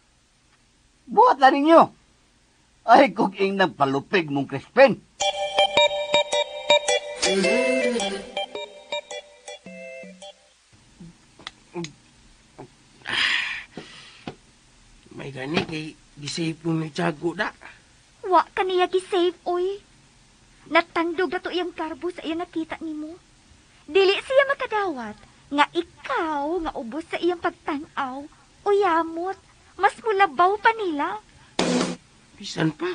Buhat na ninyo. Ay, kung ing nagpalupig mong Crispin. May gani kay gisave kong ni Tiago da. Wa ka niya gisave, oy. Natandog na to iyang karbo sa iyang nakita nimo. Dili siya makadawat nga ikaw nga ubos sa iyang pagtan-aw o yamot, mas mulabaw pa nila. Bisan pa.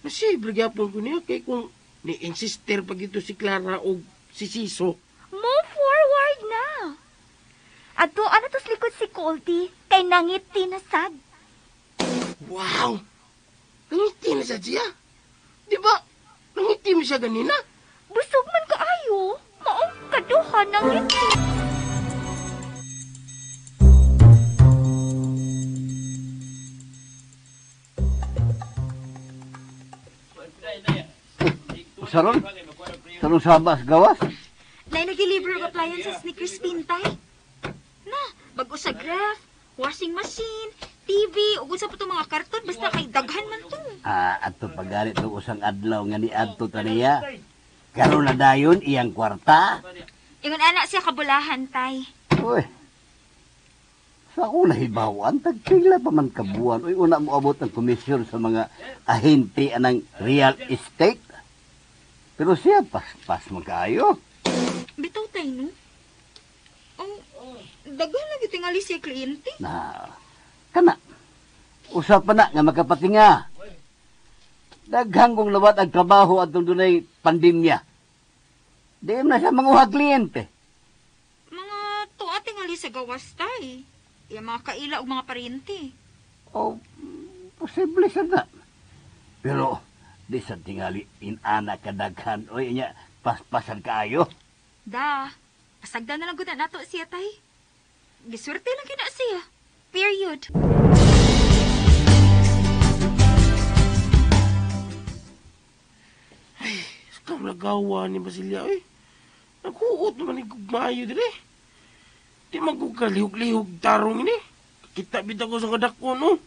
Nasave gyapon ko niya kay kung Ni insister pag ito si Clara o si Siso. Move forward na. Adto ano tos likod si Colty kay nangiti na sad. Wow! Nangiti na sa siya. Di ba? Nangiti mo siya ganina? Busog man kaayo. Maong kaduha nangiti. Saron? Saron sabas gawas? Nay nag-deliver og appliances ni Crispin tay. Na, bag-o sa graph, washing machine, TV, ug unsa pa to mga karton basta kay daghan man to. Ah, adto pagalit og usang adlaw nga niadto ta niya. Karon na dayon iyang kwarta. Ingon ana siya kabulahan tay. Uy. Sa ako nahibawan, tagpila pa man kabuan. Uy, una mo abot ang komisyon sa mga ahente anang real estate. Pero siya, paspas man kaayo. Bitaw tay no. Oh, daghan lagi tingali siya kliyente. Na, kana. Usap pa na nga makapatinga. Daghang kong lawat ang trabaho at dunay pandemya. Di na siya manguha kliyente. Mga tuwa tingali sa gawas tay. Iya mga kaila og mga paryente. O, posible sa na. Pero, di sa tingali inana kadaghan. Oy, inya, paspasan kaayo. Da, pasagdan na lang gud na nato siya tay. Giswerte lang gyud na siya. Period. Ikaw lagawa ni Basilia, eh. Naghuot naman ni Gugmayo dire. Di man ko kalihog-lihog tarong ini. Kita bitaw ko sa kadako, no?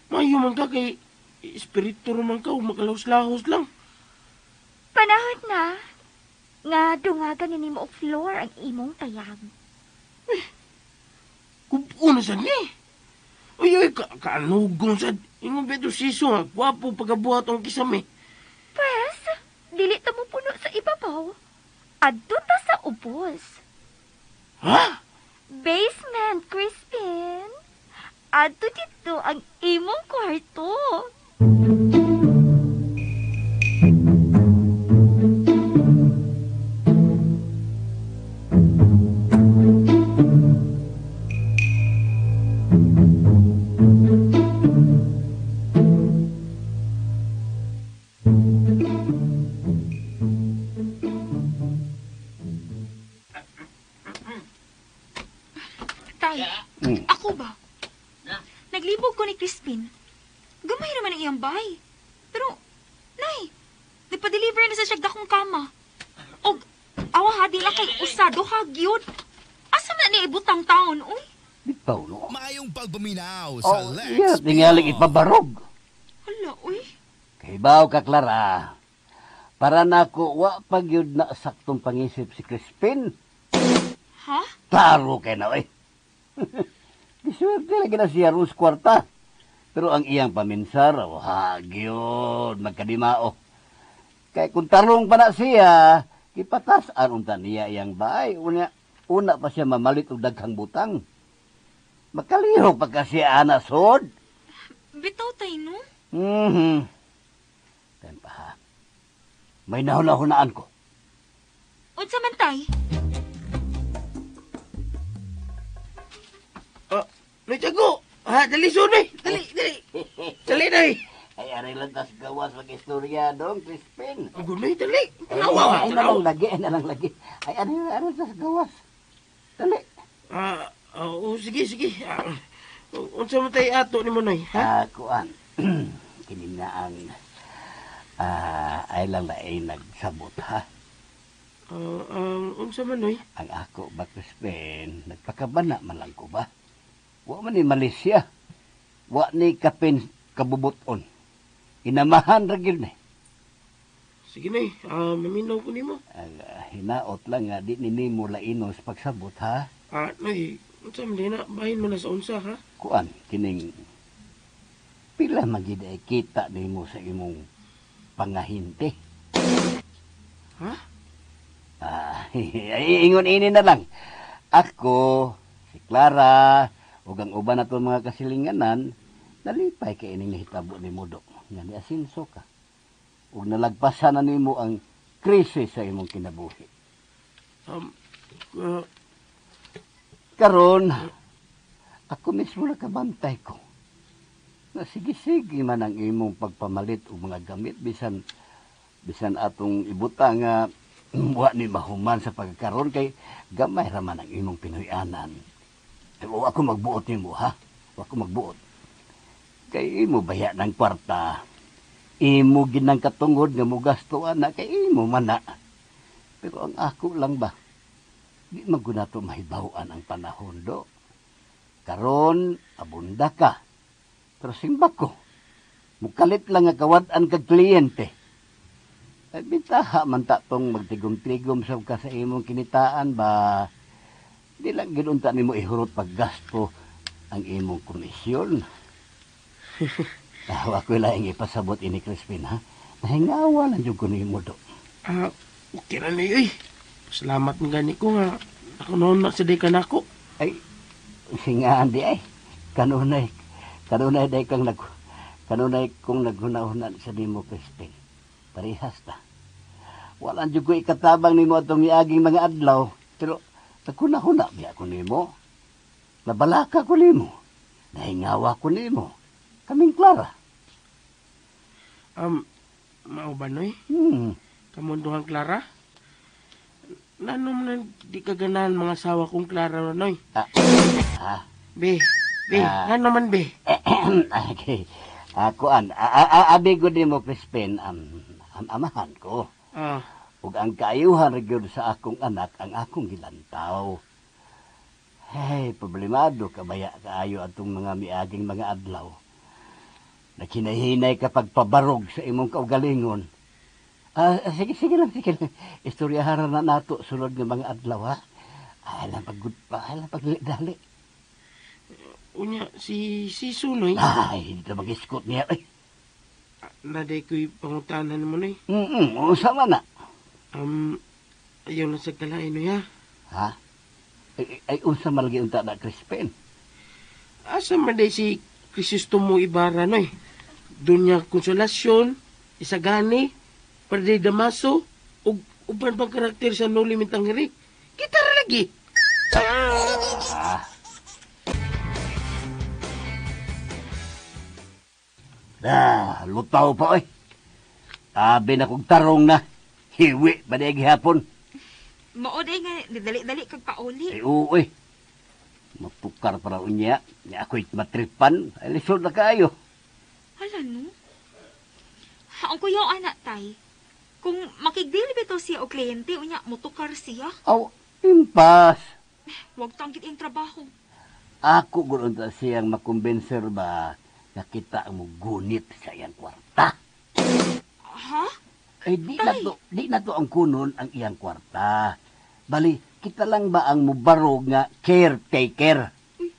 Mayo man ka kay espiritu man ka, makalahos-lahos lang. Panahon na nga dungagan ni nimo og floor ang imong tayag. Kupo na sad ni. Uy, uy, kaanugong sad. Ingon beto siso nga, gwapo pagabuhat ang kisame. Pwes, dili ta mo puno sa ibabaw. Adto ta sa ubos. Ha? Basement, Crispin. Adto dito ang imong kwarto. Tay, ako ba? Naglibog ko ni Crispin. Gamay naman ang iyang bahay. Pero, nay, nagpa-deliver na sa siyag dakong kama. Og, awa ha, di lang kay usa, duha, gyud. Asa man na niya ibutang taon, uy? Bitaw, no? Maayong pagpaminaw sa Oh, Lex iya, tingaling ipabarog. Hala, uy. Kahibaw ka, Clara. Para nako, wa pa gyud na saktong pangisip si Crispin. Ha? Klaro kay na, eh. Giswerte lagi na siya ros kwarta. Pero ang iyang paminsar, wa gyud magkadimao. Kay kung tarong pa na siya, ipatas-an unta niya iyang bahay. Una pa siya mamalit og daghang butang. Makalihok pa kasi ana sod. Bitaw tay, no? Mhm. Tayo pa ha. May nahuna-hunaan ko. Unsa man tay? Nay, Tiago! Ha, dali, sunay! Dali, dali! Dali, nay! Ay, aray lang tas gawas mag-istorya dong, Crispin. Gunay, dali! Ay, Tanawa, ay, na lang lagi, ay na lang lagi. Ay, aray tas gawas. Dali. Oo, sige, sige. Unsa man tay ato ni mo, nay, ha? Kuan. Kini na ang ay lang lain nagsabot, ha? Unsa man, noy? Ang ako ba, Crispin, nagpakabana man lang ko ba? Wa man ni Malaysia. Wa ni kapin kabubuton. Inamahan ra gyud ni. Sige, nay. Maminaw ko nimo. Ang hinaot lang nga di ni nimo lainos pagsabot, ha? Nay, unsa man din na? Bahin mo na sa unsa, ha? Kuan, kining pila man gyud ay kita nimo sa imong pangahinte. Ha? Ay, ingon ini na lang. Ako, si Clara, ug ang uban nato mga kasilinganan, nalipay kay ining nahitabo ni Mudo. Nga ni asinso ka. Ug nalagpasan na nimo ang krisis sa imong kinabuhi. Karon, ako mismo nakabantay ko. Na sige-sige man ang imong pagpamalit og mga gamit bisan atong ibutang nga wa ni mahuman sa pagkaron kay gamay ra man ang imong Pinoy-anan. Ay, wa ko magbuot nimo, ha? Wa ko magbuot. Kay imo baya ng kwarta. Imo ginang katungod nga mogasto ana kay imo man na. Pero ang ako lang ba, di man gud nato mahibaw-an ang panahon do. Karon abunda ka. Pero simbak ko, mukalit lang nga kawad-an kag kliyente. Ay, bintaha man ta tong magtigom-tigom sa ka sa imong kinitaan ba, di lang ginunta nimo ihurot paggasto ang imong komisyon. Awa ko lang ipasabot ini Crispin, ha? Nahingawa lang yung kunimo do. Okay na niyo, eh. Salamat ng gani ko nga. Ako noon na sa di ka nako. Ay, singaan di ay. Kanunay day kang kanunay kong naghunahuna sa nimo, Crispin. Parehas ta. Walang jud ko ikatabang nimo atong miaging mga adlaw, pero naghunahuna biya ko nimo. Nabalaka ko nimo. Nahingawa ko nimo. Kaming Clara. Mao ba noy? Kamunduhang Clara? Nanom na di ka ganahan mga asawa kong Clara noy. Be, ngano man be? Okay. Kuan, abi gud nimo Crispin, amahan ko. Ug ang kaayuhan ra gyud sa akong anak ang akong gilantaw. Hey, problemado kabaya kaayo atong mga miaging mga adlaw. Naghinahinay ka pagpabarog sa imong kaugalingon. Sige lang. Istoryahan na nato sulod ng mga adlaw, ha? Ay lang pagdali. Unya, si Sunoy. Ay, hindi na mag-iskot niya. Ay. Naday ko'y pangutanan mo, Noy. Usa man na. Ayaw na sa kalain, Noy, ha? Ha? Ay, unsa man lagi unta na, Crispin? Asa man day si Crisostomo Ibarra, Noy? Donya Konsolasyon, Isagani, Padre Damaso, ug uban pang karakter sa Noli Me Tangere. Kita ra lagi. Lutaw pa, oy. Tabi na kong tarong na. Hiwi ba niya gihapon? Mao day nga, dali-dali kag pauli. Ay, oo, oy. Matukar para unya. Nga ako'y matripan. Ay, lisod na kaayo. Hala, no? Ang kuyaw, anak, tay. Kung makigdili bitaw siya o kliyente, unya, mutukar siya. Aw, impas. Huwag tanggit yung trabaho. Ako ganoon ta siyang makumbinser ba na kita ang mugunit sa iyang kwarta. Ha? Ay, di na to ang kunon ang iyang kwarta. Bali, kita lang ba ang mubarog nga caretaker? Uy,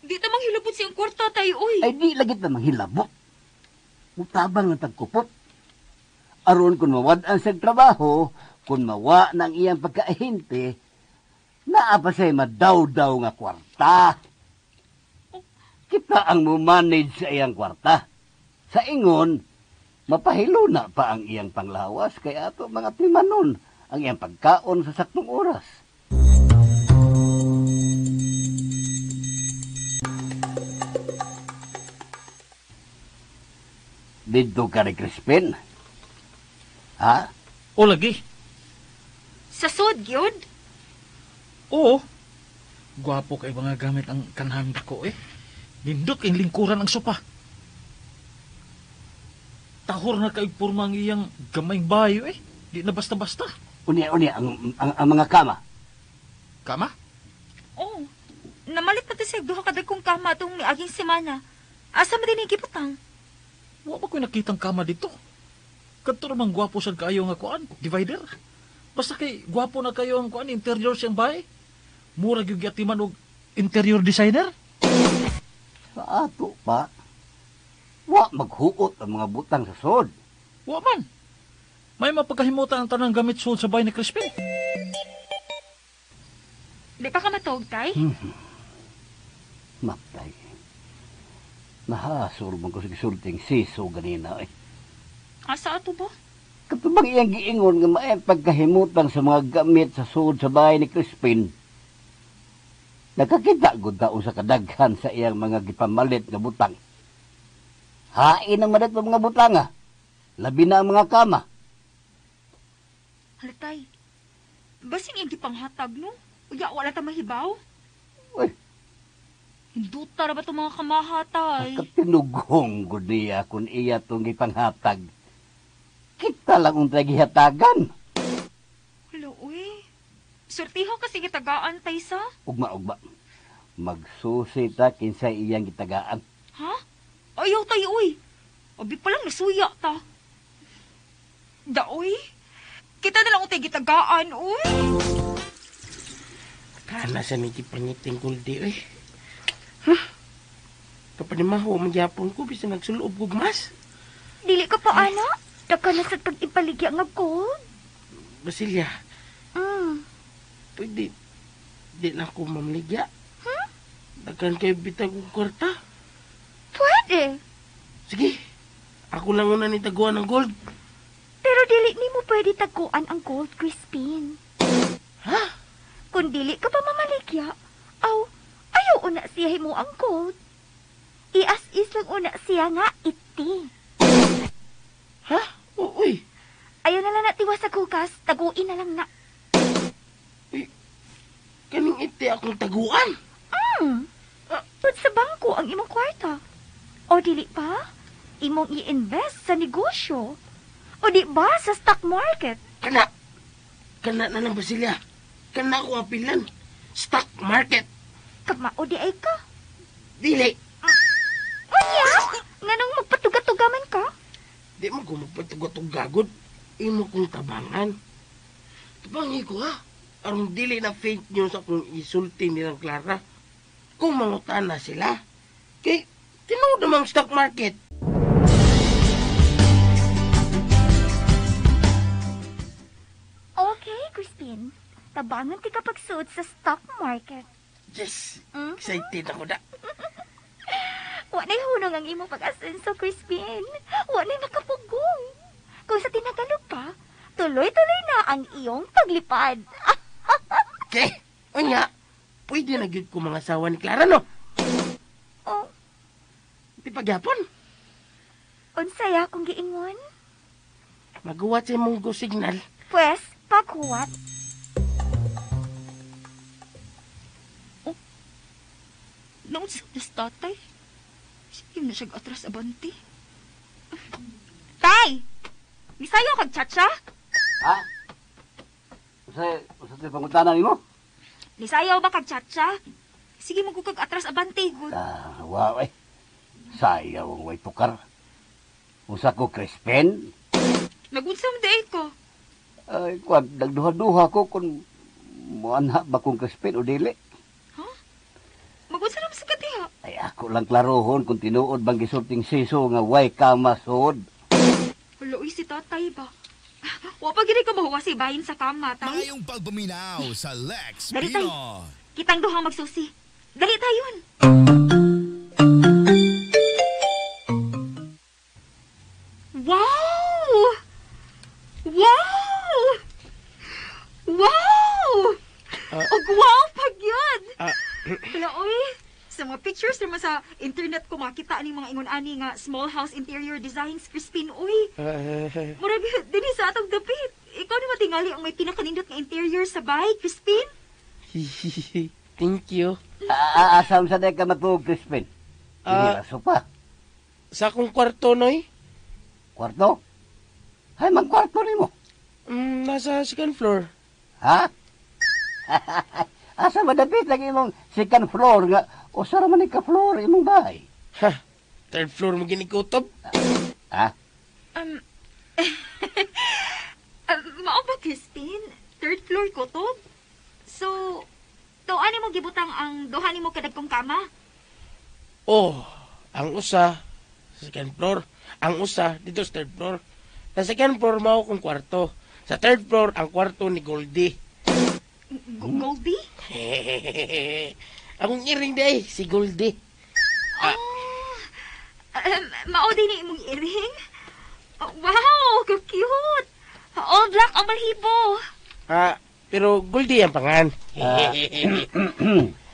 di ta manghilabot siyang kwarta tayo, uy. Ay, di lagi ta manghilabot. Mutabang ng tagkupot. Aron kung mawad-an sa trabaho, kung mawa ng iyang pagkaahinte, naa pa siya'y madawdaw nga kwarta. Kita ang mumanage sa iyang kwarta. Sa ingon, mapahilo na pa ang iyang panglawas kay ato mga timanon ang iyang pagkaon sa saktong oras. Dito ka ni Crispin? Ha? O lagi. Sa sod, gyud? Oo. Gwapo kay mga gamit ang kanhang ko eh. Nindot kay lingkuran ang sopa. Tahor na kay porma ang iyang gamayng bayo eh. Di na basta-basta. Unya, ang mga kama. Kama? Oo. Namalit na siya duha ka dagkong kama atong miaging semana. Asa man din gibutang? Wa ba ko'y nakitang kama dito? Kadto ramang gwapo sad kaayo nga kuan, divider. Basta kay gwapo na kayo ang kuan interior siyang bahay. Mura gyud giatiman og interior designer. Sa ato pa, wa maghuot ang mga butang sa sod. Wa man. May mapagkahimutan ang tanang gamit sod sa bahay ni Crispin. Di pa ka matog, tay? Matay. Nahasol man ko sa gisulting siso ganina eh. Asa ato ba? Katubang iyang giingon nga maayang pagkahimutan sa mga gamit sa suod sa bahay ni Crispin, nakakita gud ta unsa kadaghan sa iyang mga gipamalit nga butang. Hain ang malit mga butang ah. Labi na ang mga kama. Halatay. Basing iyang gipanghatag, no? Uya, wala ta mahibaw. Uy. Hinduta ra ba itong mga kamahatay? Katinugong gud niya kung iya itong gipanghatag. Kita lang untay gihatagan. Hala, uy. Sortiho kasi gitagaan, tay sa. Ugma-ugma. Magsusi ta kinsay iyang gitagaan. Ha? Ayaw tayo, uy. Abi pa lang nasuya ta. Da, uy. Kita na lang untay gitagaan, uy. Kana sa ni gipangiting Goldie, uy. Huh? Kapanimaho, magyapon ko, bisan nagsulob kog mas. Dili ka pa, ana? Daka na sa pag-ipaligya nga gold. Basilia, pwede, di lang ko mamligya. Daghan kayo bitag og kwarta. Pwede. Sige, ako lang una ni taguan ng gold. Pero dili nimo pwede taguan ang gold, Crispin. Ha? Kung dili ka pa mamaligya, aw, ayaw una siya mo ang gold. Ias-is lang una siya nga iti. Ha? Uy, Ayaw na lang na tiwas sa kukas, taguin na lang na. Uy, kaning iti akong taguan. Tud sa bangko ang imong kwarta. O dili pa, imong i-invest sa negosyo. O di ba sa stock market? Kana, kana na lang, Basilia. Kana ako apilan. Stock market. Kamao di ay ka. Dili. Unya, nganong magpatuga-tuga man ka? Di mo ko magpatuga-tugagod. Imo kong tabangan. Tabangi ko ha. Aron dili na fake news akong isulti nilang Clara. Kung mangutan na sila. Kay, tinuod namang stock market. Okay, Crispin. Tabangan ti ka pagsuod sa stock market. Yes, excited ako na. Wa na'y hunong ang imong pag-asenso, Crispin. Wa na'y makapugong. Kung sa tinagalog pa, tuloy-tuloy na ang iyong paglipad. Okay, unya, pwede na gyud ko mga asawa ni Clara, no? Oh, Di pagyapon. unsaya kung giingon? Maguwat sa imong go signal. Pwes, paghuwat. Oh, naunsa na si tatay? Sige na siya atras abanti. Tay! Misayo kag chacha? Ha? Usa sa pangutana nimo? Nisayaw ba kag chacha? Sige mo kag atras abante gud. Ah, wow eh. Sayaw ang way tukar. Usa ko Crispin. Nagunsa man di ko. Ay, kuwan, nagduha-duha ko kung muanha ba kong Crispin o dili. Ha? Magunsa naman sa katiha. Ay, ako lang klarohon kung tinuod bang gisulting siso nga way kama suod. Wala, uy, si tatay ba? Wa pa gini ka mahuwa si bahin sa kama, tay. Mayong pagpaminaw sa Lex Dali, tay. Pino. Kitang duhang magsusi. Dali tayon. Wow! Wow! Wow! Og wow pag yun! Wala, oy. Sa mga pictures naman sa internet ko makita ni mga ingon ani nga small house interior designs, Crispin, uy. Murag dinhi sa atong dapit. Ikaw na matingali ang may pinakanindot nga interior sa bahay, Crispin. Thank you. Asam sa day ka matuog, Crispin? Hindi pa. Sa akong kwarto, Noy? Kwarto? Ay, magkwarto nimo. Nasa second floor. Ha? Asa madapit lang imong second floor nga usa ra man ka floor imong bahay. Ha? Third floor mo ginikutob? Ha? Mao ba, Crispin? Third floor ko to? So, tuan mo gibutang ang duha nimo kadagkong kama? Oh, ang usa sa second floor, ang usa dito sa third floor. Sa second floor mao kong kwarto. Sa third floor ang kwarto ni Goldie. Goldie? Akong iring day, si Goldie. Mao din ni imong iring? Oh, wow, ka-cute! All black ang balhibo. Ah, pero goldi ang pangan.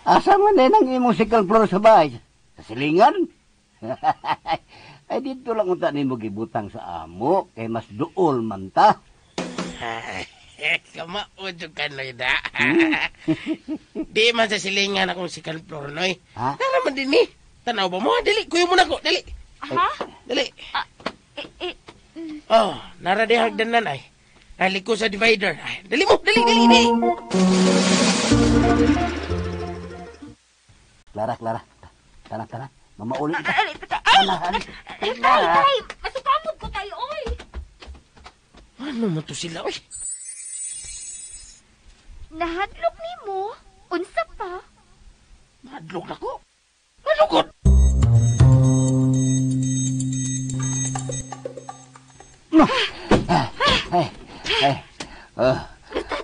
Asa man din ang imong second floor sa bahay? Sa silingan? Ay, dito lang unta nimo gibutang sa amo, kay mas duol man ta. Kamaod ka, Noy, da. Di man sa silingan akong second floor, Noy. Ha? Na naman din eh. Tanaw ba mo? Dali, kuyo mo na ko. Dali. Ha? Dali. Eh, eh, Oh, nara di hagdanan ay. Naliko sa divider. Ay, dali mo, dali, dali, dali. Clara, Clara. Tara, tara. Mamauli ka. ay, ay, Tara, ay, tay, tay, masukamod ko tayo, oy. Ano man to sila, oy? Nahadlok nimo? Unsa pa? Madlok na ko. Malugod. Ay, ay. Oh,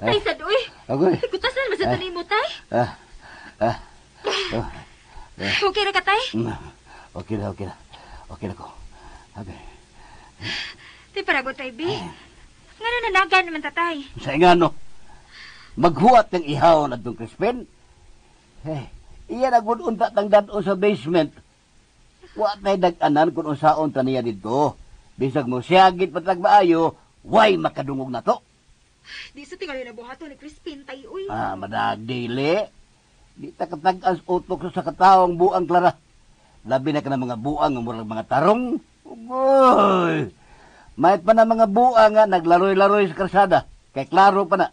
Tay, sad, oy. agoy. Gutasan, basta nimo, tay. Ah, ah. Okay ra ka, tay? Okay na, okay na. Okay na ko. Okay. Tay, parago, tay, bi. Nga na nanagan naman, tatay. Sa ingano, maghuwat ng ihaw na itong Crispin. Eh, iya na gud unta tang dad-on sa basement. Wa tay dag-anan kung unsaon ta niya dito. Bisag mo siyagit patag maayo, way makadungog na to. Di sa tingali na buhaton ni Crispin, tay, uy. Ah, madagdili. Di ta katag-as utok sa katawang buang, Clara. Labi na ka ng mga buang nga murag mga tarong. Ugoy! Mahit pa na mga buang nga naglaroy-laroy sa karsada. Kay klaro pa na.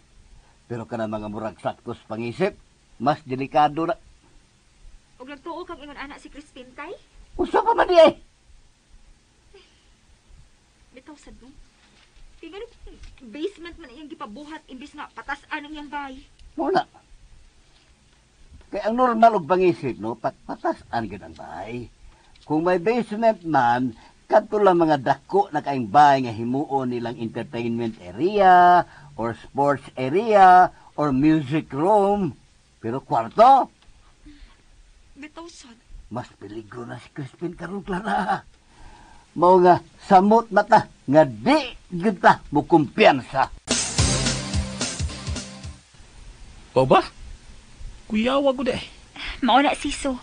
Pero ka na mga murag saktos pangisip, mas delikado na. Og nagtuo kang ingon ana si Crispin, tay. Usa pa man di ay. Bitaw sad no. Kay ngano basement man iyang gipabuhat imbes nga patas-an ang iyang bahay. Muna. Kay ang normal og pangisip, no, patpatas-an gyud ang bahay. Kung may basement man, kadto lang mga dako na kaing bahay nga himuon nilang entertainment area or sports area or music room. Pero kwarto, Bitaw sad. mas peligro na si Crispin karon, Clara. Mao nga samot na ta nga di gyud ta mo kumpiyansa. O ba? Kuyawa ko di. Mao na siso.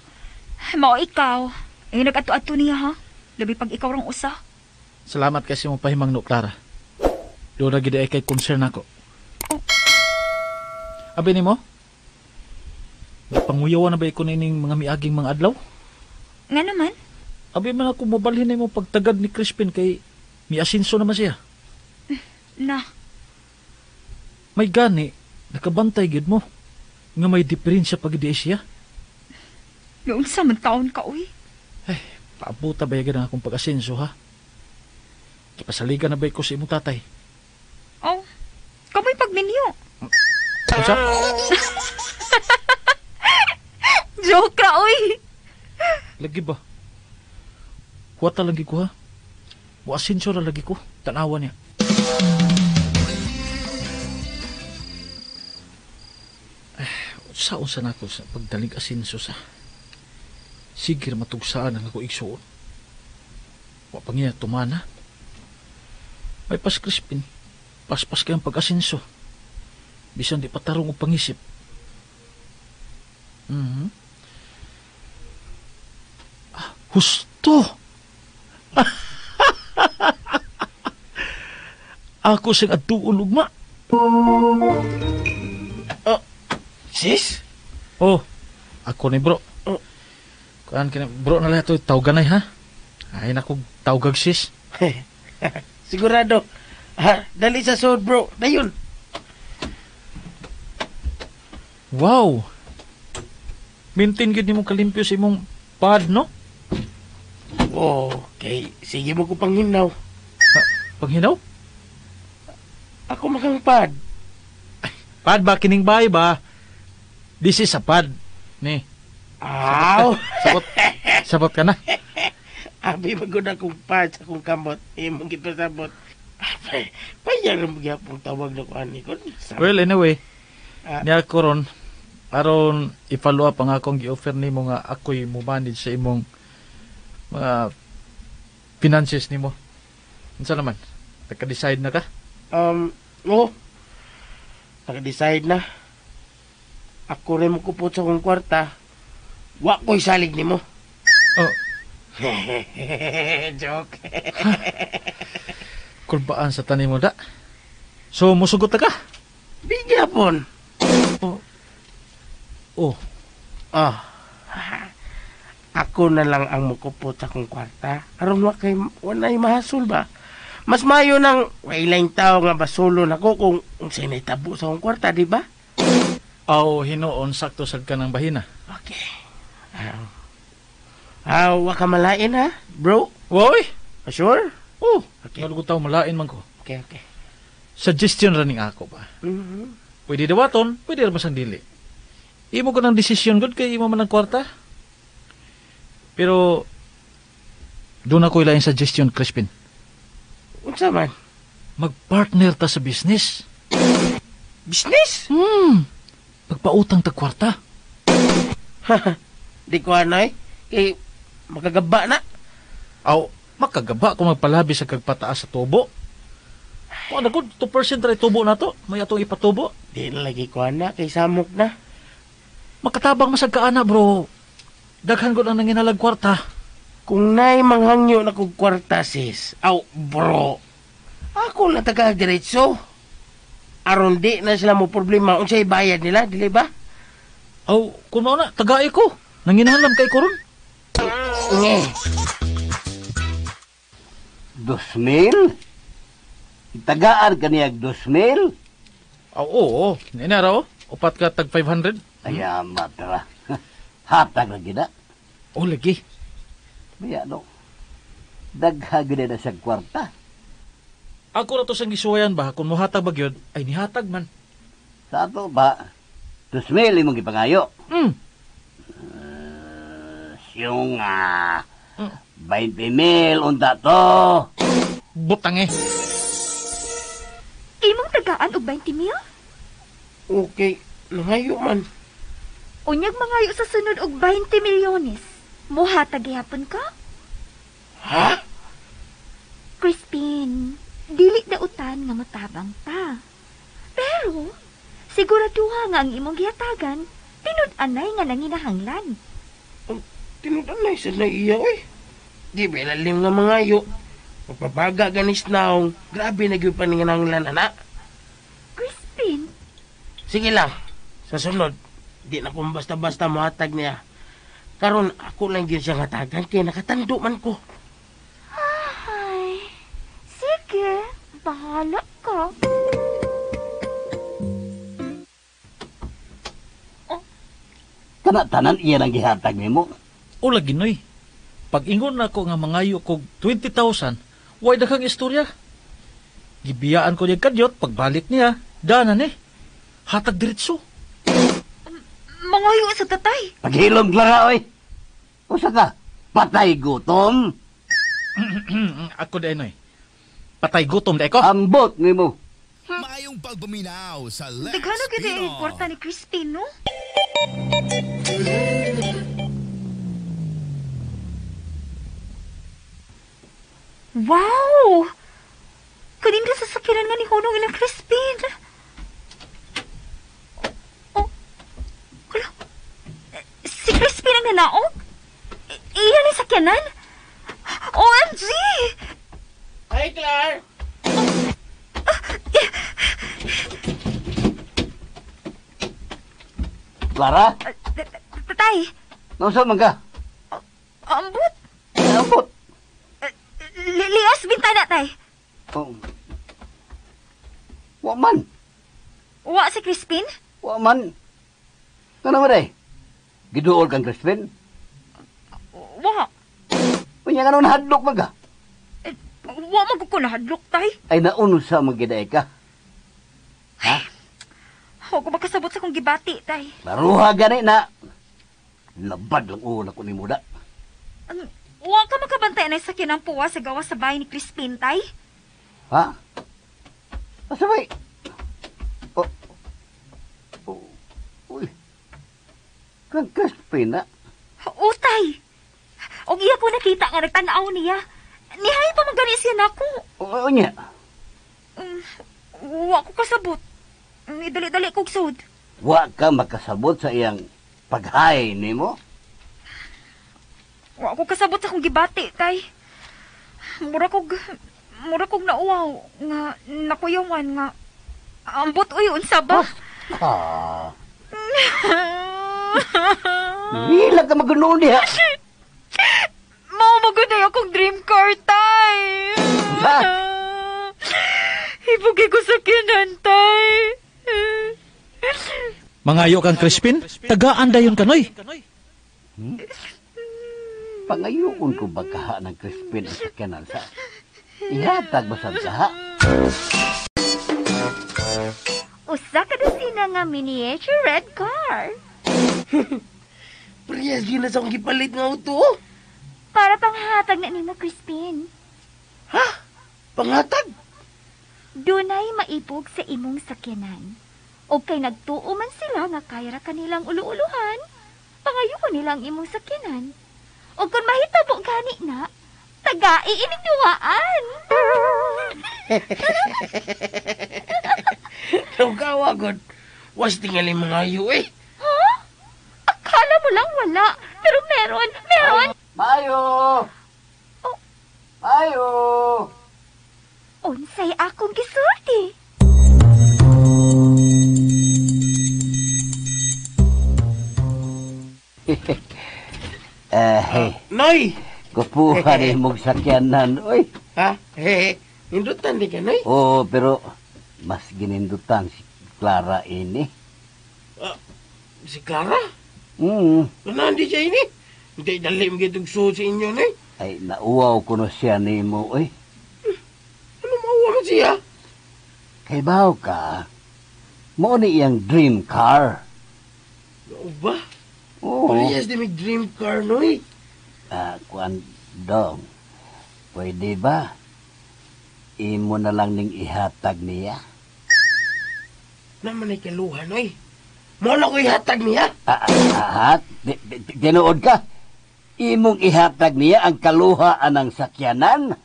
Mao ikaw. Ay nag-ato-ato niya ha. Labi pag ikaw rang usa. Salamat kasi mo pahimang no, Clara. Doon na gid ay kay concern ako. Oh. Abi nimo? Panguyawan na ba iko nining mga miaging mga adlaw? Nga naman. Abi man ako mobalhin na mo pagtagad ni Crispin kay miasinso naman siya. Na. May gani, nakabantay gid mo. Nga may diferensya pag di siya. Noon sa man taon ka uy. Ay, paabuta ba yan ang akong pag-asenso ha? Kipasaligan na ba ko sa imong tatay? Oh. Kamoy pagminyo. Unsa? Joke ra uy. Lagi ba? Huwata lagi ko ha? Muasenso ra lagi ko. Tanawa niya. Eh, unsa na ako sa pagdalig asenso sa. Sige ra matugsaan ang ako igsuon. Wa pa niya tumana. May pas Crispin. Paspas kayang pag-asenso. Bisan di patarong og pangisip. Ah, husto! Ako sing adtuon ugma. Oh, sis? Oh, ako ni bro. Oh. Kuan kini bro na lang ito, tawganay ha. Ay nako tawgag sis. Sigurado. Ha, dali sa sud, bro. Dayon. Wow. Maintain gyud nimo kalimpyo sa imong pad, no? Oh, okay. Sige mo ko panghinaw. Panghinaw? Ako makang pad. Pad ba kining bay ba? This is a pad. Ni. Aw. Sabot. Sabot ka na. Abi magud akong pad sa akong kamot. Imong gipasabot. Payar mo gyapon tawag na ko ani ko. Well, anyway, Ah. niya ko ron, aron i-follow up ang akong gi-offer nimo nga ako'y mo manage sa imong mga finances nimo. Unsa naman? Nagka-decide na ka? Oh, naka-decide na. Ako rin mukupot sa akong kwarta. Wa ko'y salig nimo. Oh. Joke. Kulbaan sa tanim mo da. So, musugot na ka? Di gyapon. Oh. Oh. Oh. Ako na lang ang mukupot sa akong kwarta. Aron wa kay walay mahasol ba? Mas mayo nang wailaing tao nga basulo nako kung unsay nahitabo sa akong kwarta, di ba? Aw, hinuon sakto sad ka ng bahina. Okay. Wa ka malain ha, bro? Woy! Sure? Oh, Okay. Nalugod tao malain man ko. Okay, okay. Suggestion ra ning ako ba? Mm-hmm. Pwede dawaton, pwede ra masang dili. Imo ko ng desisyon gud kay imo man ang kwarta. Pero doon ako ilaing suggestion, Crispin. Unsa man? Magpartner ta sa business. Business? Magpautang ta kwarta. Di ko anay. Kay makagaba na. Aw, makagaba kung magpalabi sa kagpataas sa tubo. Kung ano ko, 2% ra tubo na to. May atong ipatubo. Di na lagi ko ana, kay samok na. Makatabang masag ka ana, bro. Daghan ko lang nanginalag kwarta. Kung naay manghangyo na kog kwarta, sis. Aw, bro. Ako na taga diretso. Aron di na sila mo problema unsay bayad nila, dili ba? Aw, kung mao na, tagay ko. Nanginahalam kay ko ron. Nge. 2,000? Itagaan ka niyag 2,000? Aw, oo. Nina raw, upat ka tag 500. Ayamat ra. Hatag na gina. Oh, lagi. Maya, no. Dagha gina na sa kwarta. Ako ra to sang gisuwayan ba, kung muhatag ba gyud, ay nihatag man. Sa ato ba, 2,000 imong gipangayo. Siyong 20,000 unta to. Butang eh. Imong tagaan og 20,000? Okay, nangayo man. Unyag mangayo sa sunod og 20 milyones. Muhatag gihapon ka? Ha? Crispin, dili dautan nga matabang ta. Pero, siguraduha nga ang imong gihatagan, tinud-anay nga nanginahanglan. Tinud-anay sa naiya, oy. Di ba ilalim nga mangayo? Magpabaga ganis naong, grabe na gyud paninginahanglan, ana. Crispin? Sige lang, sa sunod, di na kung basta-basta mohatag niya. Karon ako lang gyud siyang hatagan kay nakatando man ko. Ay, sige, bahala ka. Oh. Kana tanan iya lang gihatag nimo. O lagi noy. Pag ingon nako nga mangayo kog 20,000, way daghang istorya. Gibiyaan ko niya kadyot pagbalik niya, dana ni. Hatag diretso. Mangayo sa tatay. Paghilom Clara oy. Usa ka? Patay gutom. Ako di noy. Patay gutom di ko. Ambot nimo. Maayong pagpaminaw sa Lex Daghano gyud Pino. ang kwarta ni Crispin, no? Wow! Kanindot sa sakyanan nga ni Hunong ilang Crispin. Oh, hala. Si Crispin ang nanaog? Iyan ang sakyanan? OMG! Hi, Clar! Clara? Tatay! Nausa man ka? Ambot! Ambot! Lias bintana, tay. Oh. Wa man. Wa si Crispin? Wa man. Ano man eh? Giduol kang Crispin? Wa. Unya nga nung nahadlok man ka? Wa man ko nahadlok, tay. Ay nauno sa magidae ka. Ha? Wa ko makasabot sa kong gibati, tay. Laruha gani na. Labad lang ulo ko ni Muda. Wa ka makabantay na sa kinang puwa sa gawa sa bahay ni Crispin, tay? Ha? Asa bay? Oh. Oh. Uy. Kang Crispin na. O, tay. Og iya ko nakita nga nagtan-aw niya. Nihay pa man gani siya nako. O, niya. Wa Wa ko kasabot. Idali-dali kog sud. Wa ka makasabot sa iyang paghay nimo? Wa ko kasabot sa akong gibati, tay. Mura kog nauwaw nga nakuyawan nga ambot uy unsa ba? Ha. Wila ka magunoon diha. Mao magunay akong dream car, tay. Ha? Ibugi ko sa kinan, tay. Mangayo kang Crispin, tagaan dayon ka, Noy. Pangayoon ko ba kaha ng Crispin ang sakyanan sa ihatag ba sa kaha? Usa ka dosina nga miniature red car. Parehas yun na sa akong gipalit nga auto. Para panghatag na nimo, Crispin. Ha? Panghatag? Dunay maipog sa imong sakyanan. O kay nagtuo man sila nga kaya ra kanilang uluuluhan, pangayoon nila ang imong sakyanan. O kung mahitabo gani na, tagai ining duwaan. Lugawa, God. Was tingali mga ayo eh. Ha? Akala mo lang wala, pero meron, meron. Mayo! Oh. Mayo! Unsay akong gisulti. Noy! Kupuha ni mong sakyanan, oy. Ha? Hehe. Nindutan di ka, Noy? Oo, pero mas ginindutan si Clara ini. Si Clara? Mm. Ano, hindi siya ini? Hindi, dali mo gitong suot sa inyo, Noy. Ay, nauwaw ko na siya ni mo, oy. Ano mauwaw man siya? Kay baw ka, mo ni iyang dream car. Oo ba? Oo. Parehas di may dream car, Noy. Kuan dong, pwede ba? Imo na lang ning ihatag niya. Naman ay kaluhan, oy. Mo na ko ihatag niya. Tinuod ka. Imong ihatag niya ang kaluha anang sakyanan.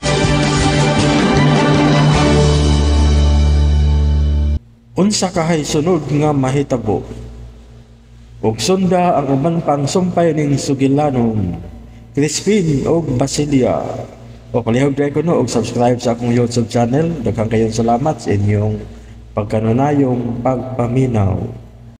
Unsa kahay sunod nga mahitabo? Ug sunda ang uban pang sumpay ning sugilanon, Crispin og Basilia. O palihog dahil ko no, og subscribe sa akong YouTube channel. Daghang kayong salamat sa inyong pagkanunayong pagpaminaw.